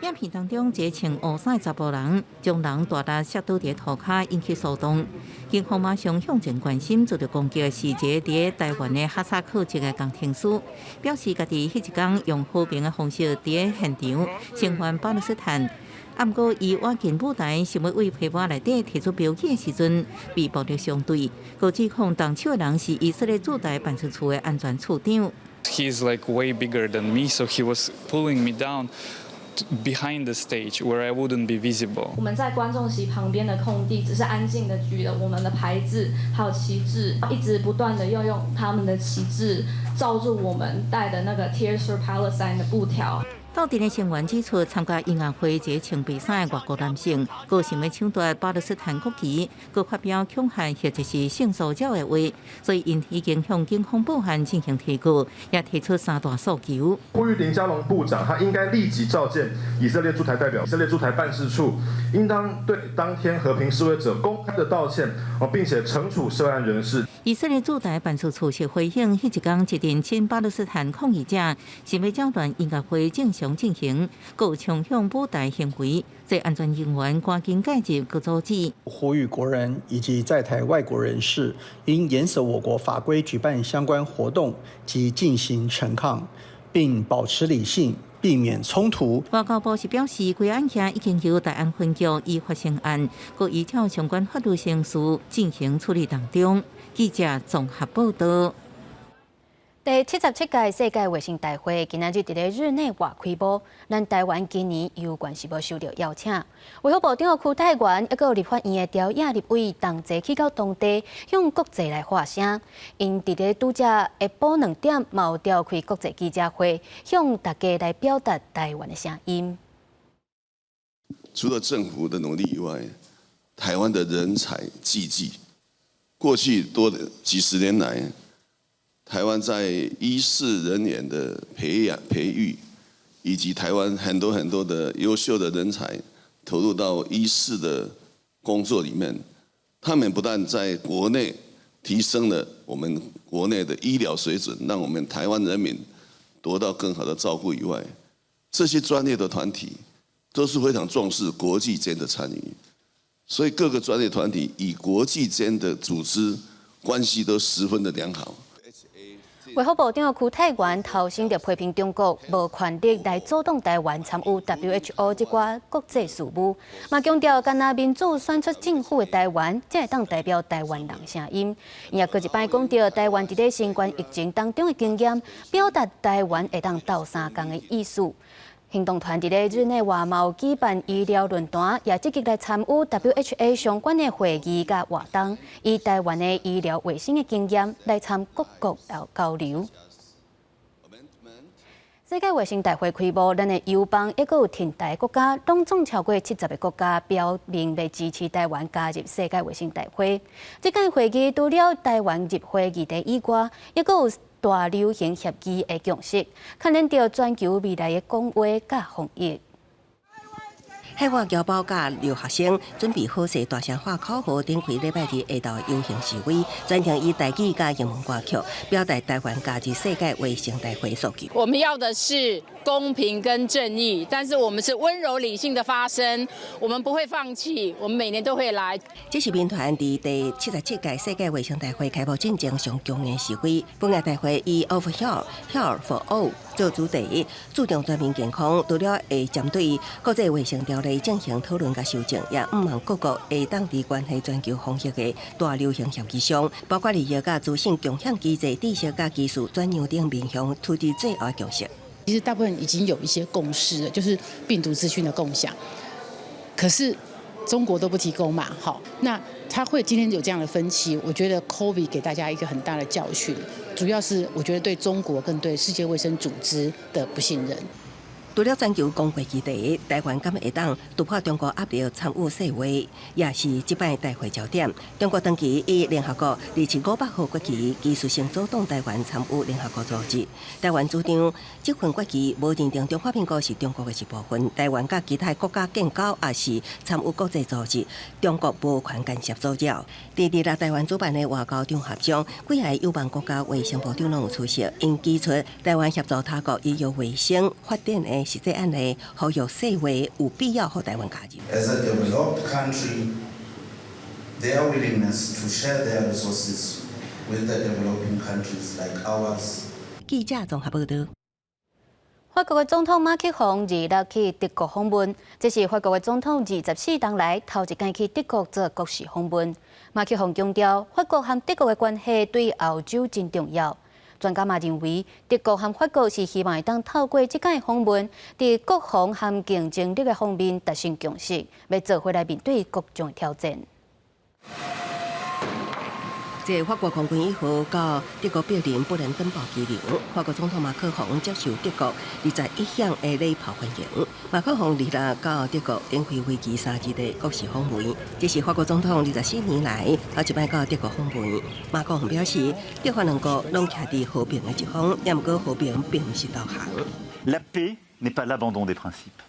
[SPEAKER 15] 影片當中，一個穿烏衫的查埔人將人大力摔倒佇塗跤，引起騷動。警方馬上向前關心，遭到攻擊的是一個佇咧台灣的哈薩克籍的工程師，表示家己彼一工用和平的方式佇咧現場聲援巴勒斯坦。啊，毋過伊倚近舞台，想欲對被襠內底提出標語的時陣，被暴力相對，閣指控動手的人是以色列駐台辦事處的安全處長。
[SPEAKER 16] He is like way bigger than me, so he was pulling me down behind the stage where I wouldn't be visible.
[SPEAKER 17] 我們在觀眾席旁邊的空地，只是安靜的舉了我們的牌子，還有旗幟，一直不斷的要用他們的旗幟罩住我們帶的那個 Tears for Palestine 的布條。
[SPEAKER 15] 鬥陣的成員指出，參加音樂會一个穿白衫的外國男性，閣想欲搶奪巴勒斯坦國旗，閣發表恐嚇或者是性騷擾的話，所以𪜶已經向警方報案進行提告，也提出三大訴求。
[SPEAKER 4] 呼籲林佳龍部長，他應該立即召見以色列駐台代表、以色列駐台辦事處，應當對當天和平示威者公開的道歉，並且懲處涉案人士。
[SPEAKER 15] 以色列駐台辦事處是回應，彼一工一陣親巴勒斯坦抗議者想欲擾亂音樂會正常進行，閣有衝向舞台行為，所以安全人員趕緊介入閣阻止。
[SPEAKER 18] 呼籲國人以及在台外國人士應嚴守我國法規，舉辦相關活動及進行陳抗，並保持理性，避免衝突。
[SPEAKER 15] 外交部是表示，規案件已經由大安分局依法成案，閣依照相關法律程序進行處理當中。記者綜合報道。
[SPEAKER 1] 第77屆世界衛生大會今仔日佇咧日內瓦開幕，咱台灣今年猶原是無受著邀請。衛福部長邱泰源，抑閣有立法院的朝野立委同齊去到當地，向國際來發聲。𪜶佇咧拄才下晡2點，嘛有召開國際記者會，向大家來表達台灣的聲音。
[SPEAKER 19] 除了政府的努力以外，台灣的人才濟濟。過去多幾十年來，台灣在醫事人員的培養、培育，以及台灣很多很多的優秀的人才投入到醫事的工作裡面，他們不但在國內提升了我們國內的醫療水準，讓我們台灣人民得到更好的照顧以外，這些專業的團體都是非常重視國際間的參與，所以各個專業團體與國際間的組織關係都十分的良好。
[SPEAKER 1] 衛福部長邱泰源頭先就批評中國無權力來阻擋台灣參與 WHO 這寡國際事務，嘛強調干焦民主選出政府的台灣，才會當代表台灣人聲音。伊也閣一擺講著台灣佇咧新冠疫情當中的經驗，表達台灣會當鬥相共的意思。行動團佇咧日內瓦嘛有舉辦醫療論壇，也積極來參與 WHO 相關的會議佮活動，以台灣的醫療衛生的經驗來參各國交流。世界衛生大會開幕，咱的友邦抑閣有挺台國家，攏總超過70個國家表明欲支持台灣加入世界衛生大會。這屆會議除了台灣入會議題以外，抑閣有大流行協議的共識，牽連著全球未來的公衛佮防疫。
[SPEAKER 25] 海外僑胞佮留學生準備好勢，大聲喊口號，頂幾禮拜日下晝遊行示威，全程以台語佮英文歌曲，表達台灣加入世界衛生大會訴求。
[SPEAKER 20] 我們要的是公平跟正義，但是我們是溫柔理性的發聲，我們不會放棄，我們每年都會來。
[SPEAKER 25] 這是民團佇第77屆世界衛生大會開幕進前上強硬示威。本屆大會以 Of Health, Health for All 做做主題，注重全民健康。除了會針對國際衛生條例進行討論佮修正，也向望各國會當佇關係全球防疫的大流行協議上，包括醫藥佮資訊共享機制、知識佮技術轉讓等面向取得最後共識。
[SPEAKER 2] 其實大部分已經有一些共識了，就是病毒資訊的共享。可是中國都不提供嘛，好，那他會今天有這樣的分歧，我覺得 COVID 給大家一個很大的教訓，主要是我覺得對中國跟對世界衛生組織的不信任。
[SPEAKER 25] 除了全球公衛議題，台灣敢會當突破中國壓力參與世衛，也是這擺大會焦點。中國長期以聯合國2758號決議技術性阻擋台灣參與聯合國組織。台灣主張這份決議無認定中華民國是中國的一部分，台灣佮其他國家建交抑是參與國際組織，中國無權干涉阻擾。佇二六台灣主辦的外交場合上，幾个友邦國家衛生部長攏有出席，𪜶指出台灣協助他國醫藥衛生發展的實際案例，呼籲世衛有必要予台灣加入。
[SPEAKER 5] As a developed country, their willingness to share their resources with the developing countries like ours.
[SPEAKER 25] 記者綜合報道。
[SPEAKER 1] 法國的總統馬克宏二六去德國訪問，這是法國的總統24冬來頭一擺去德國做國事訪問。馬克宏強調，法國和德國的關係對歐洲真重要。專家嘛認為，德國和法國是希望會當透過這擺訪問，佇國防和競爭力的方面達成共識，欲做伙來面對各種挑戰。
[SPEAKER 25] 這法國空軍一號到德國柏林布蘭登堡機場，法國總統馬克宏接受德國21響的禮炮歡迎。馬克宏二六到德國展開為期3日的國事訪問，這是法國總統24年來頭一擺到德國訪問。馬克宏表示，德法兩國攏徛佇和平的一方，也毋過和平並毋是投降。
[SPEAKER 6] La paix n'est pas l'abandon des principes.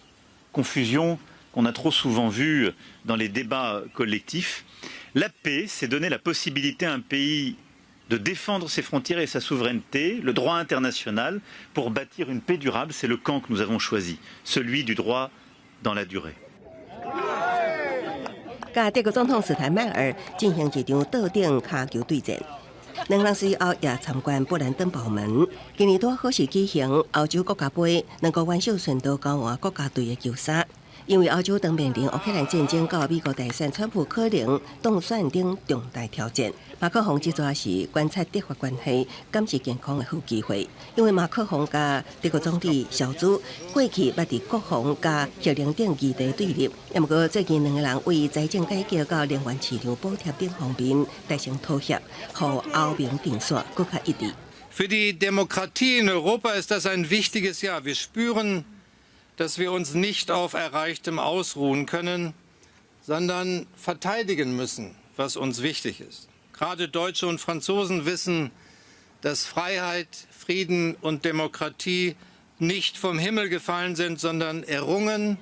[SPEAKER 6] Confusion qu'on a trop souvent vue dans les débats collectifs. La paix, c'est donner la possibilité à un pays de défendre ses frontières et sa souveraineté, le droit international, pour bâtir une paix durable. C'est le camp que nous avons choisi, celui du droit dans la durée.
[SPEAKER 25] 佮德國總統史泰邁爾進行一場桌頂跤球對戰。兩人隨後也參觀布蘭登堡門。今年拄好是舉行歐洲國家盃，兩國元首順道交換國家隊的球衫。因為歐洲當面臨烏克蘭戰爭、佮美國大選、川普可能當選等重大挑戰。馬克宏這逝是觀察德法關係、敢是健康的好機會。因為馬克宏佮德國總理蕭茲過去捌佇國防佮核能等議題對立，也毋過最近兩個人為財政改革佮能源市場補貼等方面達成妥協，予歐盟陣線閣較一致。
[SPEAKER 7] Für die Demokratie in Europa ist das ein wichtiges Jahr. Wir spüren, dass wir uns nicht auf Erreichtem ausruhen können, sondern verteidigen müssen, was uns wichtig ist. Gerade Deutsche und Franzosen wissen, dass Freiheit, Frieden und Demokratie nicht vom Himmel gefallen sind, sondern errungen.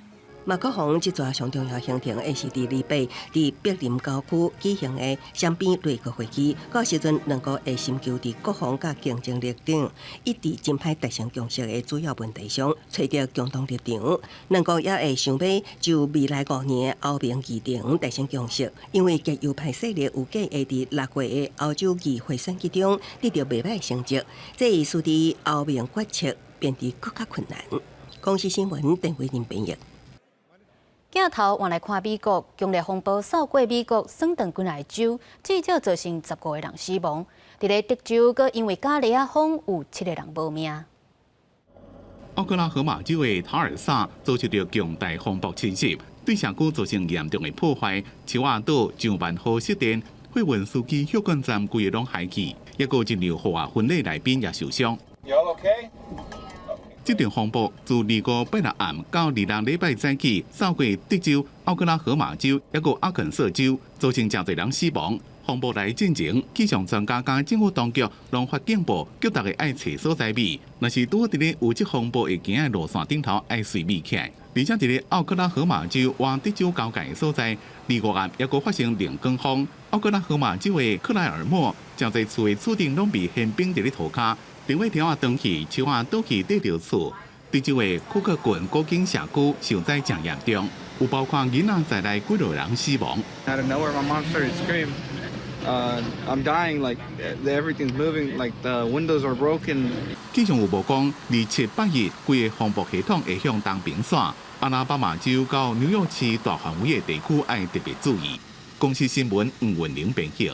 [SPEAKER 25] 馬克宏這逝上重要行程，會是佇禮拜佇柏林郊區舉行的雙邊內閣會議。到時陣兩國會尋求佇國防佮競爭力等一直真歹達成共識的主要問題上，揣著共同立場。兩國也會想欲就未來5年的歐盟議程達成共識。因為極右派勢力預計會佇6月的歐洲議會選舉中得著袂䆀成績，這會使得歐盟決策變得閣較困難。公視新聞鄧慧玲編譯。
[SPEAKER 1] 鏡頭換來看美國，強烈風暴掃過美國，損斷幾个州，至少造成15個人死亡。佇咧德州，閣因為咖喱仔風有七個人無命。
[SPEAKER 21] 奧克拉荷馬州的塔爾薩遭受著強大風暴侵襲，對社區造成嚴重的破壞，樹仔倒上萬戶失電，貨運司機休困站規个攏害去，抑閣真濟戶外婚禮來賓也受傷。
[SPEAKER 22] You all okay?
[SPEAKER 21] 這場風暴自25拜六暗到26禮拜早起，掃過德州、奧克拉荷馬州，抑閣阿肯色州，造成誠濟人死亡。風暴來進前，氣象專家佮政府當局攏發警報，叫大家愛揣所在避。若是拄佇咧有這風暴會行的路線頂頭，愛隨避起來。而且佇咧奧克拉荷馬州倚德州交界的所在，25暗抑閣發生龍捲風。奧克拉荷馬州的克萊爾莫，誠濟厝的厝頂攏被掀冰佇咧塗跤。電話柱仔斷去，樹仔倒去硩著厝。德州的庫克郡古井社區受災誠嚴重，有包括囡仔在內幾落人死亡。
[SPEAKER 16] Out of nowhere, my mom started screaming.
[SPEAKER 3] I'm dying, like everything's moving, like the windows are broken.
[SPEAKER 21] 氣象預報講，27、8日規个風暴系統會向東邊徙，阿拉巴馬州到紐約市大範圍的地區愛特別注意。公視新聞吳文玲編譯。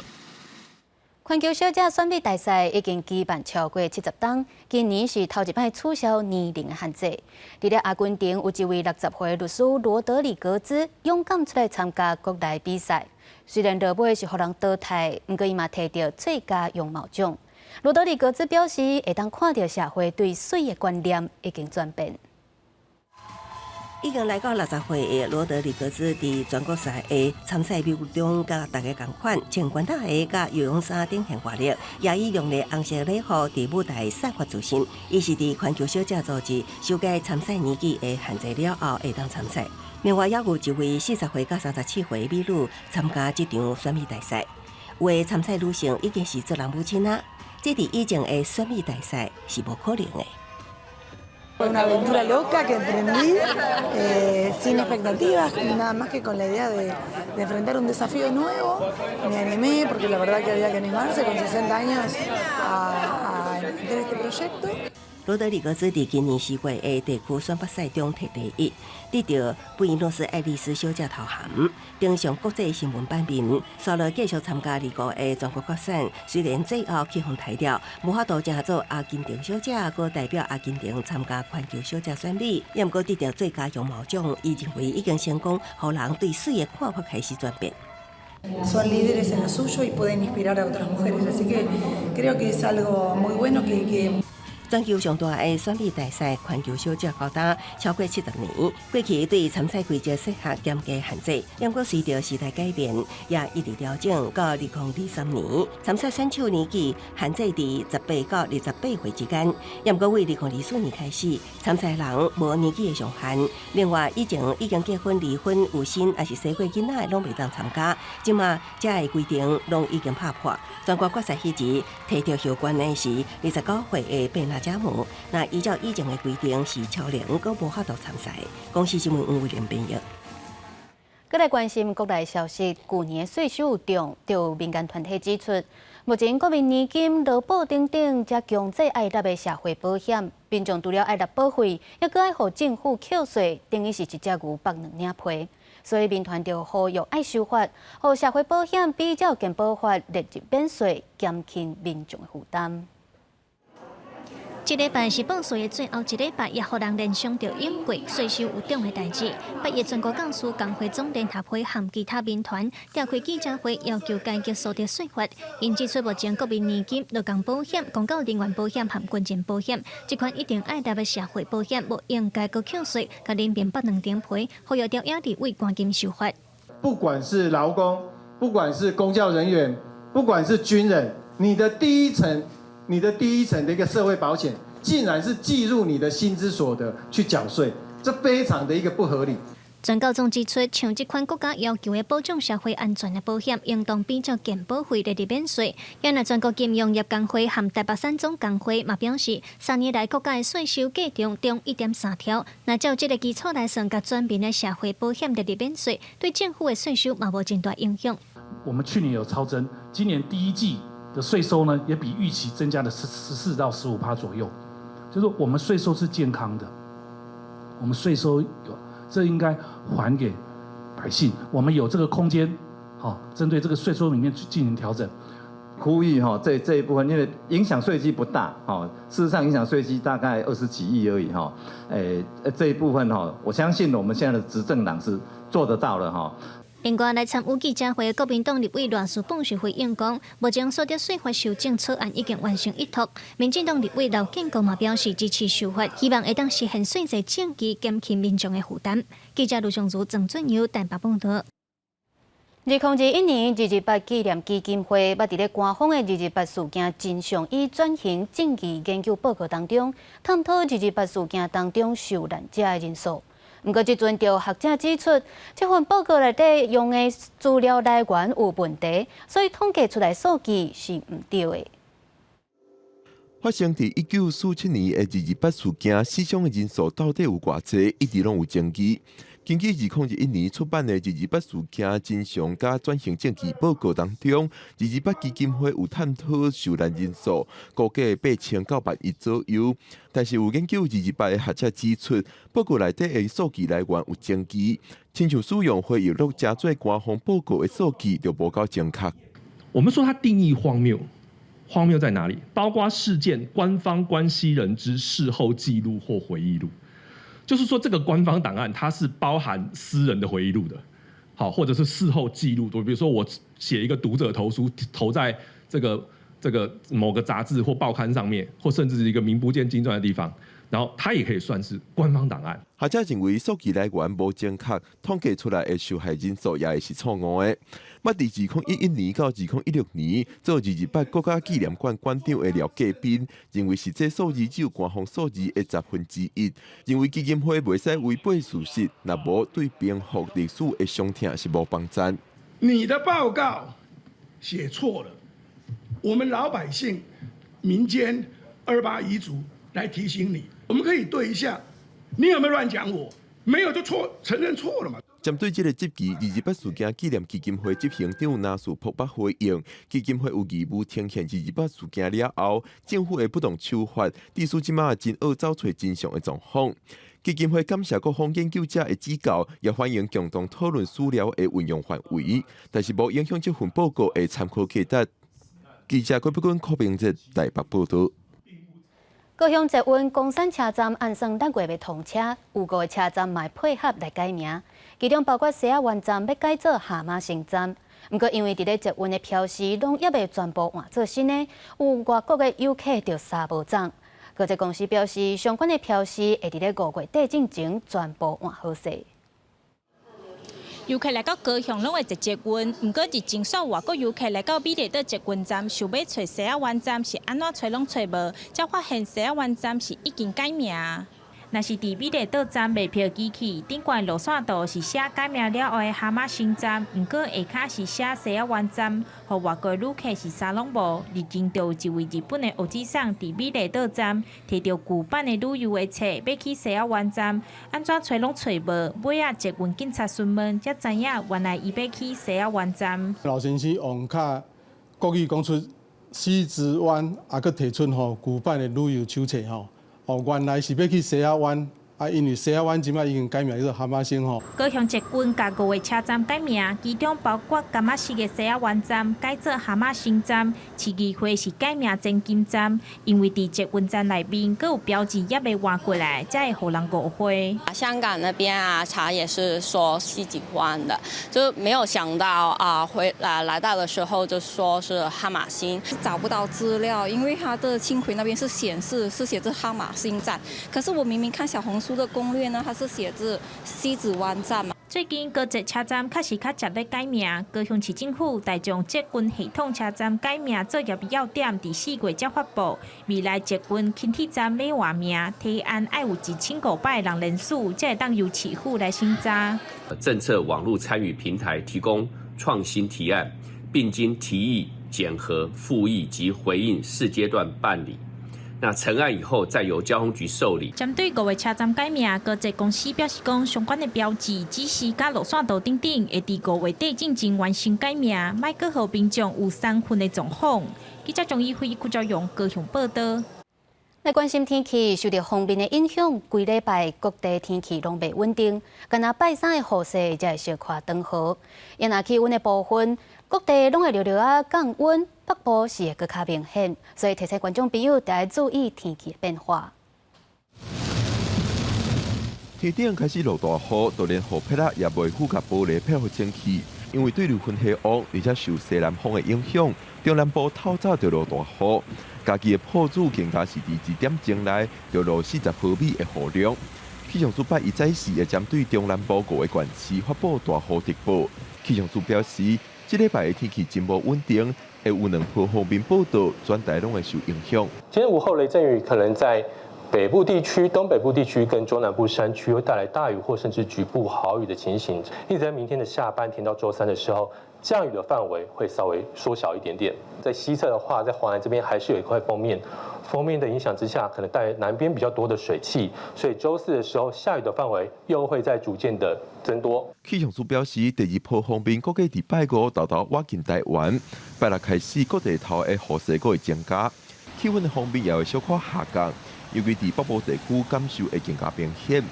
[SPEAKER 1] 環球小姐選美大賽已經舉辦超過70冬，今年是頭一擺取消年齡的限制。佇咧阿根廷有一位60歲律師羅德里格茲勇敢出來參加國內比賽，雖然落尾是予人淘汰，毋過伊嘛提著最佳容貌獎。羅德里格茲表示，會當看著社會對媠的觀念已經轉變。
[SPEAKER 25] 已經來到60歲的羅德里格茲，佇全國賽的參賽隊伍中，佮大家仝款，穿懸帶鞋佮游泳衫展現活力，也以亮麗紅色禮服佇舞台散發自信。伊是佇環球小姐組織修改參賽年紀的限制了後，會當參賽。另外，也有一位40歲佮37歲美女參加這場選美大賽。有的參賽女性已經是做人母親啊，這佇以前的選美大賽是無可能的。
[SPEAKER 8] Una aventura loca que emprendí sin expectativas, nada más que con la idea de enfrentar un desafío nuevo. Me animé porque la verdad que había que animarse con 60 años a emprender este proyecto.
[SPEAKER 25] 羅德里格茲佇今年4月的地區選拔賽中提第一，得著布宜諾斯艾利斯小姐頭銜，登上國際新聞版面。紲落繼續參加2個的全國決選，雖然最後去予刣掉，無法度成做阿根廷小姐，閣代表阿根廷參加環球小姐選美，也毋過得著最佳容貌獎。伊認為已經成功，予人對媠的看法開始轉變。
[SPEAKER 8] Son líderes en lo suyo y pueden inspirar a otras mujeres, así que creo que es algo muy bueno que
[SPEAKER 25] 全球上大的選美大賽，環球小姐到今超過70年。過去對參賽規則設下嚴格限制，毋過隨著時代改變，也一直調整。到2023年，參賽選手年紀限制佇18到28歲之間。毋過為2024年開始，參賽人無年紀的上限。另外，以前已經結婚、離婚、有生抑是生過囡仔的攏袂當參加。這馬這个規定攏已經拍破。全國決賽彼時，提著後冠的是29歲的貝納加姆，那依照以前的規定是超齡，閣無法度參賽。公視新聞黃偉玲編譯。
[SPEAKER 1] 閣來關心國內消息，舊年稅收有中，就有民間團體指出，目前國民年金、勞保等等，遮強制愛納的社會保險，民眾除了愛納保費，猶閣愛予政府扣稅，等於是一隻牛縛兩領皮。所以民團就呼籲愛修法，予社會保險比照健保法列入免稅，減輕民眾的負擔。
[SPEAKER 9] 這禮拜是報稅的最後一禮拜，也予人聯想著永過稅收有中的代誌。8月全國教師工會總聯合會和其他民團召開記者會，要求改革所得稅法。𪜶指出，目前國民年金、勞工保險、公教人員保險和軍人保險，這款一定愛納的社會保險，無應該閣扣稅，共人民縛兩層皮，呼籲朝野立委趕緊修法。
[SPEAKER 10] 不管是勞工，不管是公教人員，不管是軍人，你的第一層。你的第一層的一個社會保險，竟然是計入你的薪資所得去繳稅，這非常的一個不合理。
[SPEAKER 9] 全教總指出，像這款國家要求的保障社會安全的保險，應當比照健保費列入免稅。也若全國金融業工會和台北產總工會嘛表示，3年來國家的稅收計中中1.3兆，若照這个基礎來算，共全民的社會保險列入免稅，對政府的稅收嘛無真大影響。
[SPEAKER 22] 我們去年有超徵，今年第一季的稅收呢，也比預期增加了14到15%左右，就是我們稅收是健康的，我們稅收有，這應該還給百姓，我們有這個空間，好，針對這個稅收裡面去進行調整。
[SPEAKER 23] 呼籲哈，這一部分因為影響稅基不大，哈，事實上影響稅基大概20幾億而已，哈，誒，這一部分哈，我相信我們現在的執政黨是做得到的，哈。
[SPEAKER 9] 另外來參與記者會的國民黨立委賴士葆是回應講，目前所得稅法修正草案已經完成一讀。民進黨立委劉建國嘛表示支持修法，希望會當實現稅制正義，減輕民眾的負擔。記者盧尚如、鄭俊友台北報導。
[SPEAKER 1] 2021年228紀念基金會捌佇咧官方的228事件真相與轉型正義研究報告當中，探討二二八事件當中受難者的人數。毋過，這陣就學者指出，這份報告內底用的資料來源有問題，所以統計出來數據是毋對的。
[SPEAKER 24] 發生佇1947年的二二八事件，死傷的人數到底有偌濟，一直攏有爭議。根據2021年出版的《228事件真相佮轉型正義報告》當中，二二八基金會有探討受難人數，估計8000到1萬一左右。但是有研究二二八的學者指出，報告內底的數據來源有爭議，親像使用回憶錄成做官方報告的數據就無夠精確。
[SPEAKER 11] 我們說它定義荒謬，荒謬在哪裡？包括事件官方關係人之事後記錄或回憶錄。就是說，這個官方檔案它是包含私人的回憶錄的，好，或者是事後記錄。比如說我寫一個讀者投書，投在這個某個雜誌或報刊上面，或甚至是一個名不見經傳的地方，然後它也可以算是官方檔案。
[SPEAKER 24] 學者認為數據來源無正確，統計出來的受害人數也會是錯誤的。捌佇2011年到2016年做二二八國家紀念館館長的廖繼斌認為，實際數字只有官方數字的1/10。認為基金會袂使違背事實，若無對平復歷史的傷痛是無幫助。
[SPEAKER 12] 你的報告寫錯了，我們老百姓、民間二八遺族來提醒你，我們可以對一下。你有沒有亂講我？沒有就錯，承認錯了嘛。
[SPEAKER 24] 針對這個質疑，二二八事件紀念基金會執行長林士博捌回應，基金會有義務呈現二二八事件了後，政府的不當手法，致使這馬真惡找揣真相的狀況。基金會感謝各方研究者的指教，也歡迎共同討論史料的運用範圍，但是無影響這份報告的參考價值。記者郭碧君、柯明哲台北報道。
[SPEAKER 1] 高雄捷運岡山車站按算6月欲通車，有五個車站嘛配合來改名，其中包括西仔灣站欲改做哈瑪星站。毋過因為佇咧捷運的標示攏猶未全部換做新的，有外國的遊客就相無仝。高鐵公司表示，相關的標示會佇咧5月底進前全部換好勢。
[SPEAKER 13] 遊客來到高雄攏會坐捷運，毋過日前煞外國遊客來到美麗島捷運站，想欲揣西仔灣站是按怎揣攏揣無，才發現西仔灣站是已經改名。若是佇美麗島站賣票機器頂懸路線圖是寫改名了後的哈瑪星站，毋過下跤是寫西仔灣站，予外國旅客是啥攏無。日前就有一位日本的學姊桑佇美麗島站提著舊版的旅遊的冊，欲去西仔灣站，按怎揣攏揣無，尾仔捷運警察詢問，才知影原來伊欲去西仔灣站。
[SPEAKER 10] 老先生用較國語講出西子灣，也閣提出吼舊版的旅遊手冊吼。哦，原來是欲去西仔灣，啊，因為西仔灣這擺已經改名叫做哈瑪星吼。
[SPEAKER 13] 高雄捷運共五個車站改名，其中包括柑仔四的西仔灣站改做哈瑪星站，市議會是改名前金站，因為佇捷運站內面閣有標誌猶未換過來，才會予人誤會。
[SPEAKER 14] 香港那邊啊，查也是說西子灣的，就沒有想到啊，回來來到的時候就說是哈瑪星，
[SPEAKER 17] 找不到資料，因為它的輕軌那邊是顯示是寫着哈瑪星站，可是我明明看小紅書的攻略呢，它是寫着西子灣站嘛。
[SPEAKER 13] 最近高鐵車站確實較捷咧改名，高雄市政府大眾捷運系統車站改名作業要點，佇4月才發布。未來捷運輕鐵站欲換名，提案愛有1500人聯署，才會當由市府來審查。
[SPEAKER 26] 政策網路參與平台提供創新提案，並經提議、檢核、附議及回應四階段辦理。那成案以後，再由交通局受理。
[SPEAKER 13] 針對五個車站改名，高鐵公司表示講，相關的標誌、指示佮路線圖等等，會佇5月底進前完成改名，莫閣予民眾有三分的狀況。記者張一輝、郭昭勇高雄報道。
[SPEAKER 1] 來關心天氣，受著鋒面的影響，規禮拜各地天氣攏袂穩定。干焦拜三的雨勢才會小可轉好。若氣溫的部分，各地攏會略略仔降溫，北部是會閣較明顯，所以提醒觀眾朋友著愛注意天氣變化。
[SPEAKER 24] 天頂開始落大雨，就連雨披仔也袂赴共玻璃撇予清氣，因為對流雲系旺，而且受西南風的影響，中南部透早就落大雨。嘉義的朴子更加是佇1點鐘內就落40毫米的雨量。氣象署拜一早時會針對中南部五個縣市發布大雨特報。氣象署表示，這禮拜的天氣真無穩定，會有兩波鋒面報道，全台攏會受影響。
[SPEAKER 27] 今天午後雷陣雨可能在
[SPEAKER 2] 北部地區、東北部地區跟中南部山區會帶來大雨或甚至局部豪雨的情形。一直在明天的下半天到週三的時候，降雨的範圍會稍微縮小一點點。在西側的話，在華南這邊還是有一塊鋒面，鋒面的影響之下，可能帶南邊比較多的水汽，所以週四的時候下雨的範圍又會再逐漸的增多。
[SPEAKER 24] 氣象署表示，第二波鋒面估計佇拜五沓沓倚近台灣，拜六開始各地頭的雨勢閣會增加，氣溫的方面也會小可下降，尤其佇北部地區感受會更加明顯。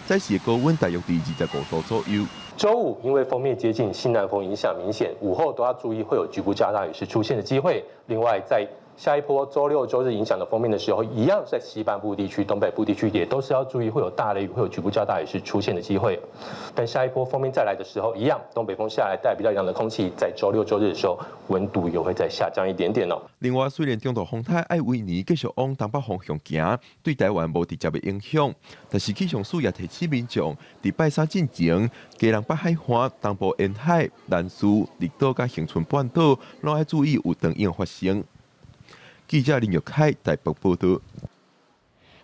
[SPEAKER 24] 早時的高溫大約佇25度左右。
[SPEAKER 2] 週五因為鋒面接近，西南風影響明顯，午後都要注意會有局部較大雨勢出現的機會。另外，在下一波週六、週日影響的鋒面的時候，一樣在西半部地區、東北部地區也都是要注意會有大雷雨、會有局部較大雨勢出現的機會。但下一波鋒面再來的時候，一樣東北風下來帶比較涼的空氣，在週六、週日的時候，溫度又會再下降一點點哦。
[SPEAKER 24] 另外，雖然中度風台艾維尼繼續往東北方向行，對台灣無直接的影響，但是氣象署也提醒民眾，佇拜三進前，基隆北海岸、東部沿海、南勢、綠島佮恆春半島，攏愛注意有長湧發生。記者林玉凱台北報道。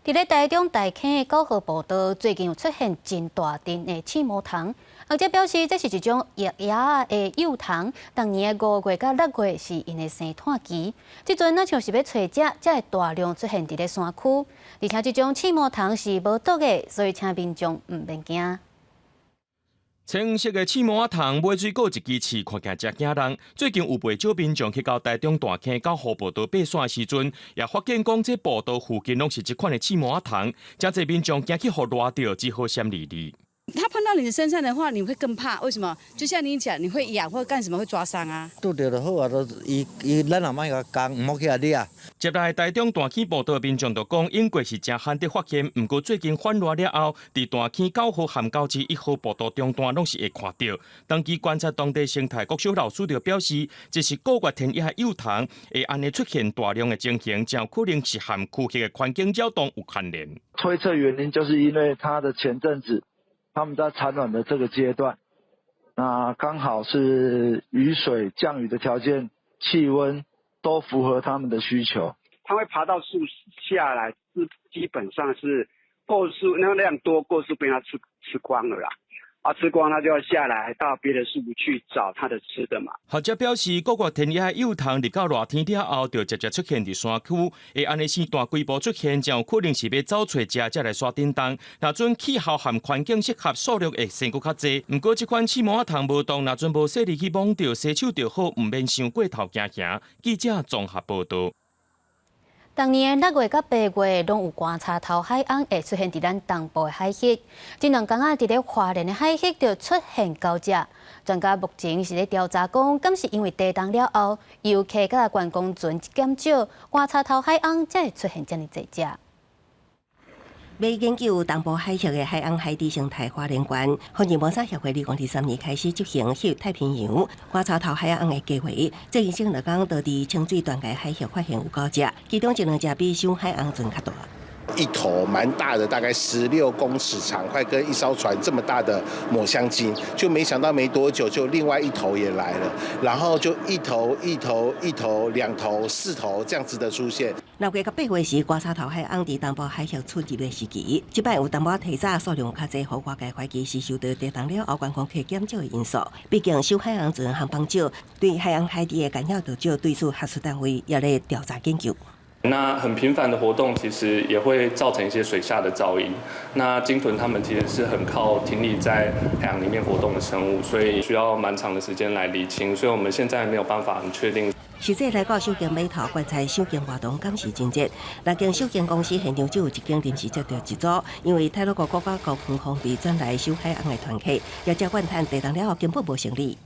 [SPEAKER 1] 佇咧台中大坑的九號步道，最近有出現真大陣的刺毛蟲。學者表示，這是一種夜蛾的幼蟲，逐年的5月佮6月是𪜶的生湠期。這陣若像是欲揣食，才會大量出現佇咧山區。而且這種刺毛蟲是無毒的，所以請民眾毋免驚。
[SPEAKER 4] 青色的刺毛仔蟲尾水閣有一支刺，看起來誠驚人。最近有袂少民眾去到台中大坑九號步道爬山的時陣，也發現講這步道附近攏是這款的刺毛仔蟲，誠濟民眾驚去予蹩著，只好閃離離。
[SPEAKER 15] 它碰到你的身上的話，你會更怕。為什麼？就像你講，你會癢或幹什麼會抓傷啊？
[SPEAKER 18] 拄著就好啊，都伊伊咱也莫共講，毋好去共掠。
[SPEAKER 4] 接來台中大坑步道民眾就講，英國是誠罕得發現，毋過最近反熱了後，佇大坑9號和91號步道中段攏是會看著。長期觀察當地生態國小老師就表示，這是古月天蛾的幼蟲，會按呢出現大量的情形，誠有可能是和區域的環境擾動有關聯。
[SPEAKER 19] 推測原因就是因為它的前陣子。他們在產卵的這個階段，那剛好是雨水降雨的條件、氣溫都符合他們的需求。
[SPEAKER 20] 它會爬到樹下來，是基本上是夠樹那個量多，夠樹被它吃光了啦。啊，吃光它就要下來到別的樹去找它的吃的嘛。
[SPEAKER 4] 學者表示，古月天蛾幼蟲入到熱天了後，就直接出現佇山區，會按呢生大規模出現，誠有可能是欲走揣食，才來山頂冬。若準氣候和環境適合，數量會生閣較濟。毋過，這款刺毛仔蟲無毒，若準無細膩去摸著，洗手就好，毋免傷過頭驚嚇。記者綜合報道。
[SPEAKER 1] 逐年6月佮8月，攏有觀察頭海鵪會出現佇咱東部的海域。這兩工仔，佇咧花蓮的海域就出現九隻。專家目前是咧調查講，敢是因為地動了後，遊客佮觀光船減少，觀察頭海鵪才會出現遮爾濟隻。
[SPEAKER 25] 欲研究東部海域的海鵪海底生態花蓮縣，福建文山協會2023年開始執行翕太平洋觀察頭海鵪的計劃。最近這兩工，就佇清水斷崖海域發現有九隻，其中一兩隻比小海鵪船較大。
[SPEAKER 27] 一頭蠻大的，大概16公尺長，快跟一艘船這麼大的抹香鯨，就沒想到沒多久就另外一頭也來了，然後就一頭一頭一頭兩頭四頭這樣子的出現。
[SPEAKER 25] 6月佮8月時，觀察頭海鵪佇東部海域出入的時期，這擺有淡薄仔提早，數量較濟，予外界懷疑是受到地動了後觀光客減少的因素。畢竟小海鵪船航班少，對海鵪海底的干擾就少，對此學術單位也咧調查研究。
[SPEAKER 28] 那很頻繁的活動，其實也會造成一些水下的噪音。那鯨豚它們其實是很靠聽力在海洋裡面活動的生物，所以需要蠻長的時間來釐清。所以我們現在沒有辦法很確定。
[SPEAKER 25] 實際來到小鯨碼頭觀察小鯨活動，敢是真熱。六間小鯨公司現場只有一間臨時接著一組，因為太魯閣國家公園方面轉來小海鵪的團客，業者怨嘆地動了後根本無生意。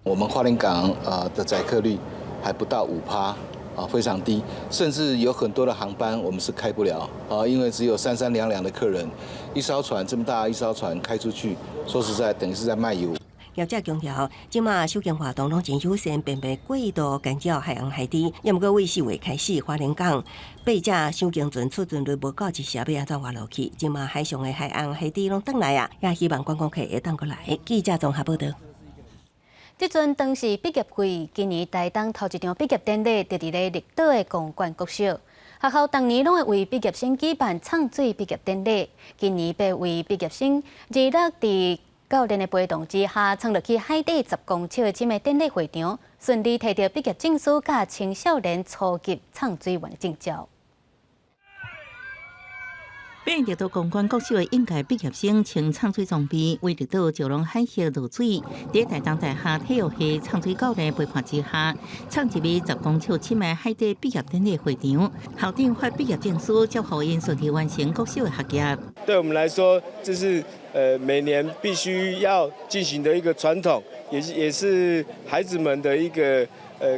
[SPEAKER 29] 我們花蓮港的載客率還不到5%。啊，非常低，甚至有很多的航班我們是開不了啊，因為只有三三兩兩的客人，一艘船這麼大一艘船開出去，說實在，等於是在賣油。
[SPEAKER 25] 業者強調，這馬小鯨活動攏真有限，並袂過度干擾海鵪海底。也毋過為4月開始，花蓮港八隻小鯨船出船率無夠一成，欲按怎活落去？這馬海上的海鵪海底攏轉來啊，也希望觀光客會當閣來。記者綜合報道。
[SPEAKER 1] 這陣當是畢業季，今年台東頭一場畢業典禮，就佇咧綠島的公館國小。學校逐年攏會為畢業生舉辦唱水畢業典禮。今年八位畢業生二六佇教練的陪同之下，衝入去海底10公尺深的典禮會場，順利提著畢業證書佮青少年初級唱水員證照。
[SPEAKER 3] 變綠島公館國小的應屆畢業生穿唱水裝備，為綠島石龍海峽落水，佇台東大學體育系唱水教練陪伴之下，衝入去10公尺深的海底畢業典禮會場，校長發畢業證書，祝福𪜶順利完成國小的學業。
[SPEAKER 5] 對我們來說，這是每年必須要進行的一個傳統，也是孩子們的一個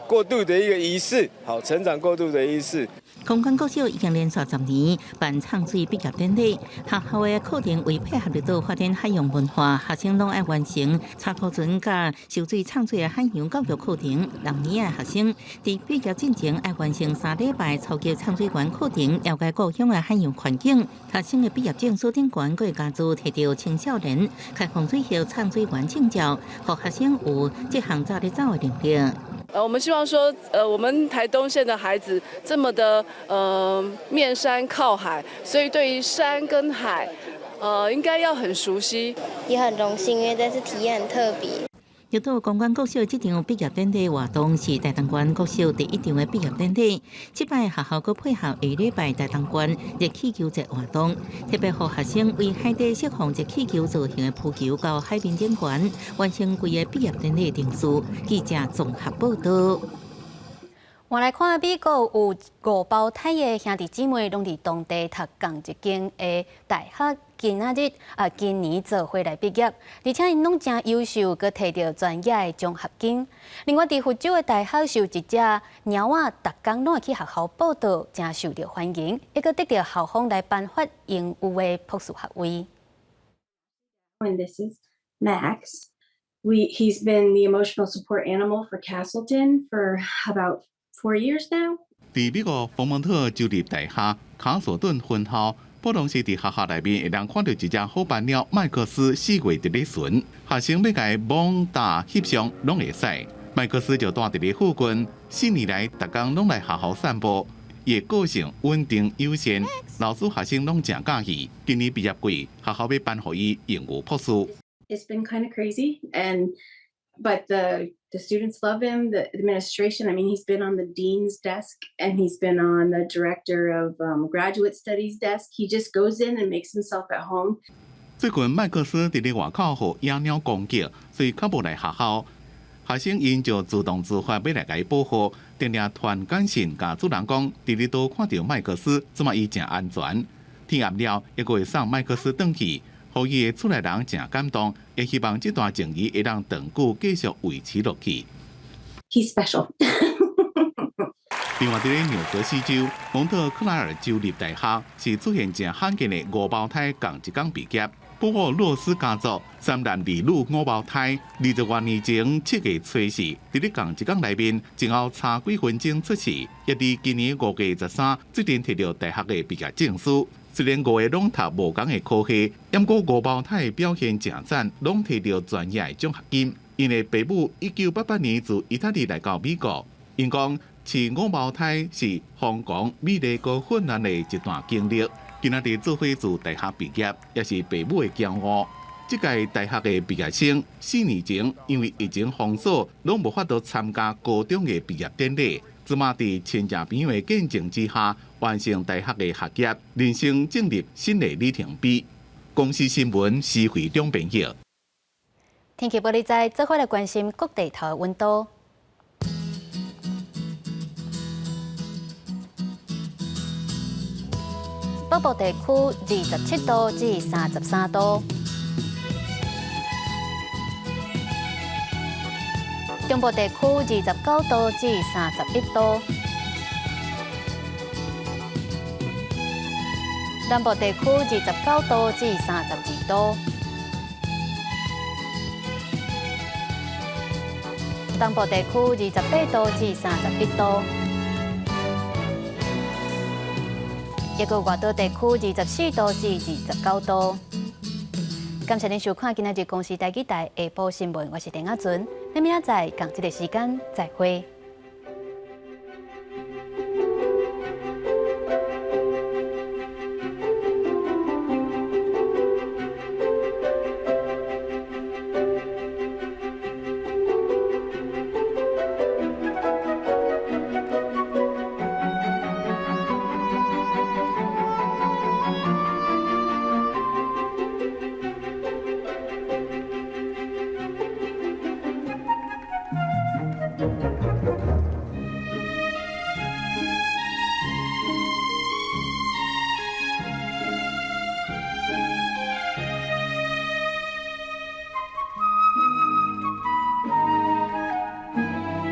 [SPEAKER 5] 過渡的一個儀式，好，成長過渡的儀式。
[SPEAKER 3] 公館國小已經連續10年辦唱水畢業典禮，學校的課程為配合綠島發展海洋文化，學生攏愛完成插拖船佮泅水唱水的海洋教育課程。六年的學生佇畢業進前愛完成3禮拜初級唱水員課程，了解故鄉的海洋環境。學生的畢業證書頂懸閣會加註提著青少年開放水域唱水員證照，予學生有這項走咧走的能力。
[SPEAKER 6] 我們希望說，我們台東縣的孩子這麼的，面山靠海，所以對於山跟海，應該要很熟悉。
[SPEAKER 7] 也很榮幸，因為這次體驗很特別。
[SPEAKER 3] 綠島公館國小這場畢業典禮活動是台東縣國小第一場的畢業典禮。這擺學校閣配合下禮拜台東縣熱氣球節活動，特別予學生為海底釋放熱氣球造型的浮球到海面頂懸，完成規個畢業典禮程序。記者綜合報道。
[SPEAKER 1] 換來看美國有五胞胎的兄弟姊妹，攏佇當地讀仝一間的大學，今仔日啊，今年做伙來畢業，而且𪜶攏誠優秀，閣提著專業的獎學金。另外，佇佛州的大學受一隻貓仔，逐工攏會去學校報到，誠受著歡迎，猶閣得著校方來頒發榮譽的博士學位。
[SPEAKER 8] And this is Max. He's been the emotional support animal for Castleton for about 4 years now.
[SPEAKER 16] 佇美國佛蒙特州立大學卡索頓分校，普通時佇學校內面會當看著一隻虎斑貓麥克斯四月佇咧巡，學生欲共摸搭翕相攏會使。麥克斯就蹛佇咧附近，4年來逐工攏來學校散步，伊的個性穩定友善，老師學生攏誠佮意。今年畢業季，學校欲頒予伊榮譽博士。
[SPEAKER 8] It's been kind of crazy, and but the students love him. The administration, I mean, he's been on the dean's desk and he's been on the director of graduate studies desk. He just goes in and makes himself at home.
[SPEAKER 16] 最近麥克斯佇咧外口予野貓攻擊，所以較無來學校。學生𪜶就自動自發欲來共伊保護，定定傳簡訊共主人講，佇咧佗看著麥克斯，這馬伊誠安全。天暗了，猶閣會送麥克斯轉去，予伊的厝內人誠感動，也希望這段情誼會當長久繼續維持落去。
[SPEAKER 8] He's special.
[SPEAKER 16] 另外，佇咧紐澤西州蒙特克萊爾州立大學是出現誠罕見的五胞胎仝一工畢業。不過洛斯家族三男二女五胞胎，20多年前7月初四，佇咧仝一工內面，前後差幾分鐘出世，也佇今年5月13，最近提著大學的畢業證書。雖然五个攏讀無仝的科系，毋過五胞胎表現誠讚，攏提著專業的獎學金。𪜶的爸母1988年自意大利來到美國，𪜶講飼五胞胎是瘋狂美麗閣混亂的一段經歷。今仔日做伙自大學畢業，也是爸母的驕傲。這屆大學的畢業生4年前因為疫情封鎖，攏無法度參加高中的畢業典禮。這馬佇親戚朋友的見證之下，完成大學的學業，人生進入新的里程碑。公視新聞施惠中編譯。
[SPEAKER 1] 天氣報你知，做伙來關心各地頭的溫度。北部地區27度至33度，中部地區29度至31度，南部地區29度至32度，東部地區28度至31度。一個外島地區24度至29度。感謝您收看今仔日公視台語台下晡新聞，我是鄧亞純，咱明仔載仝這個時間再會。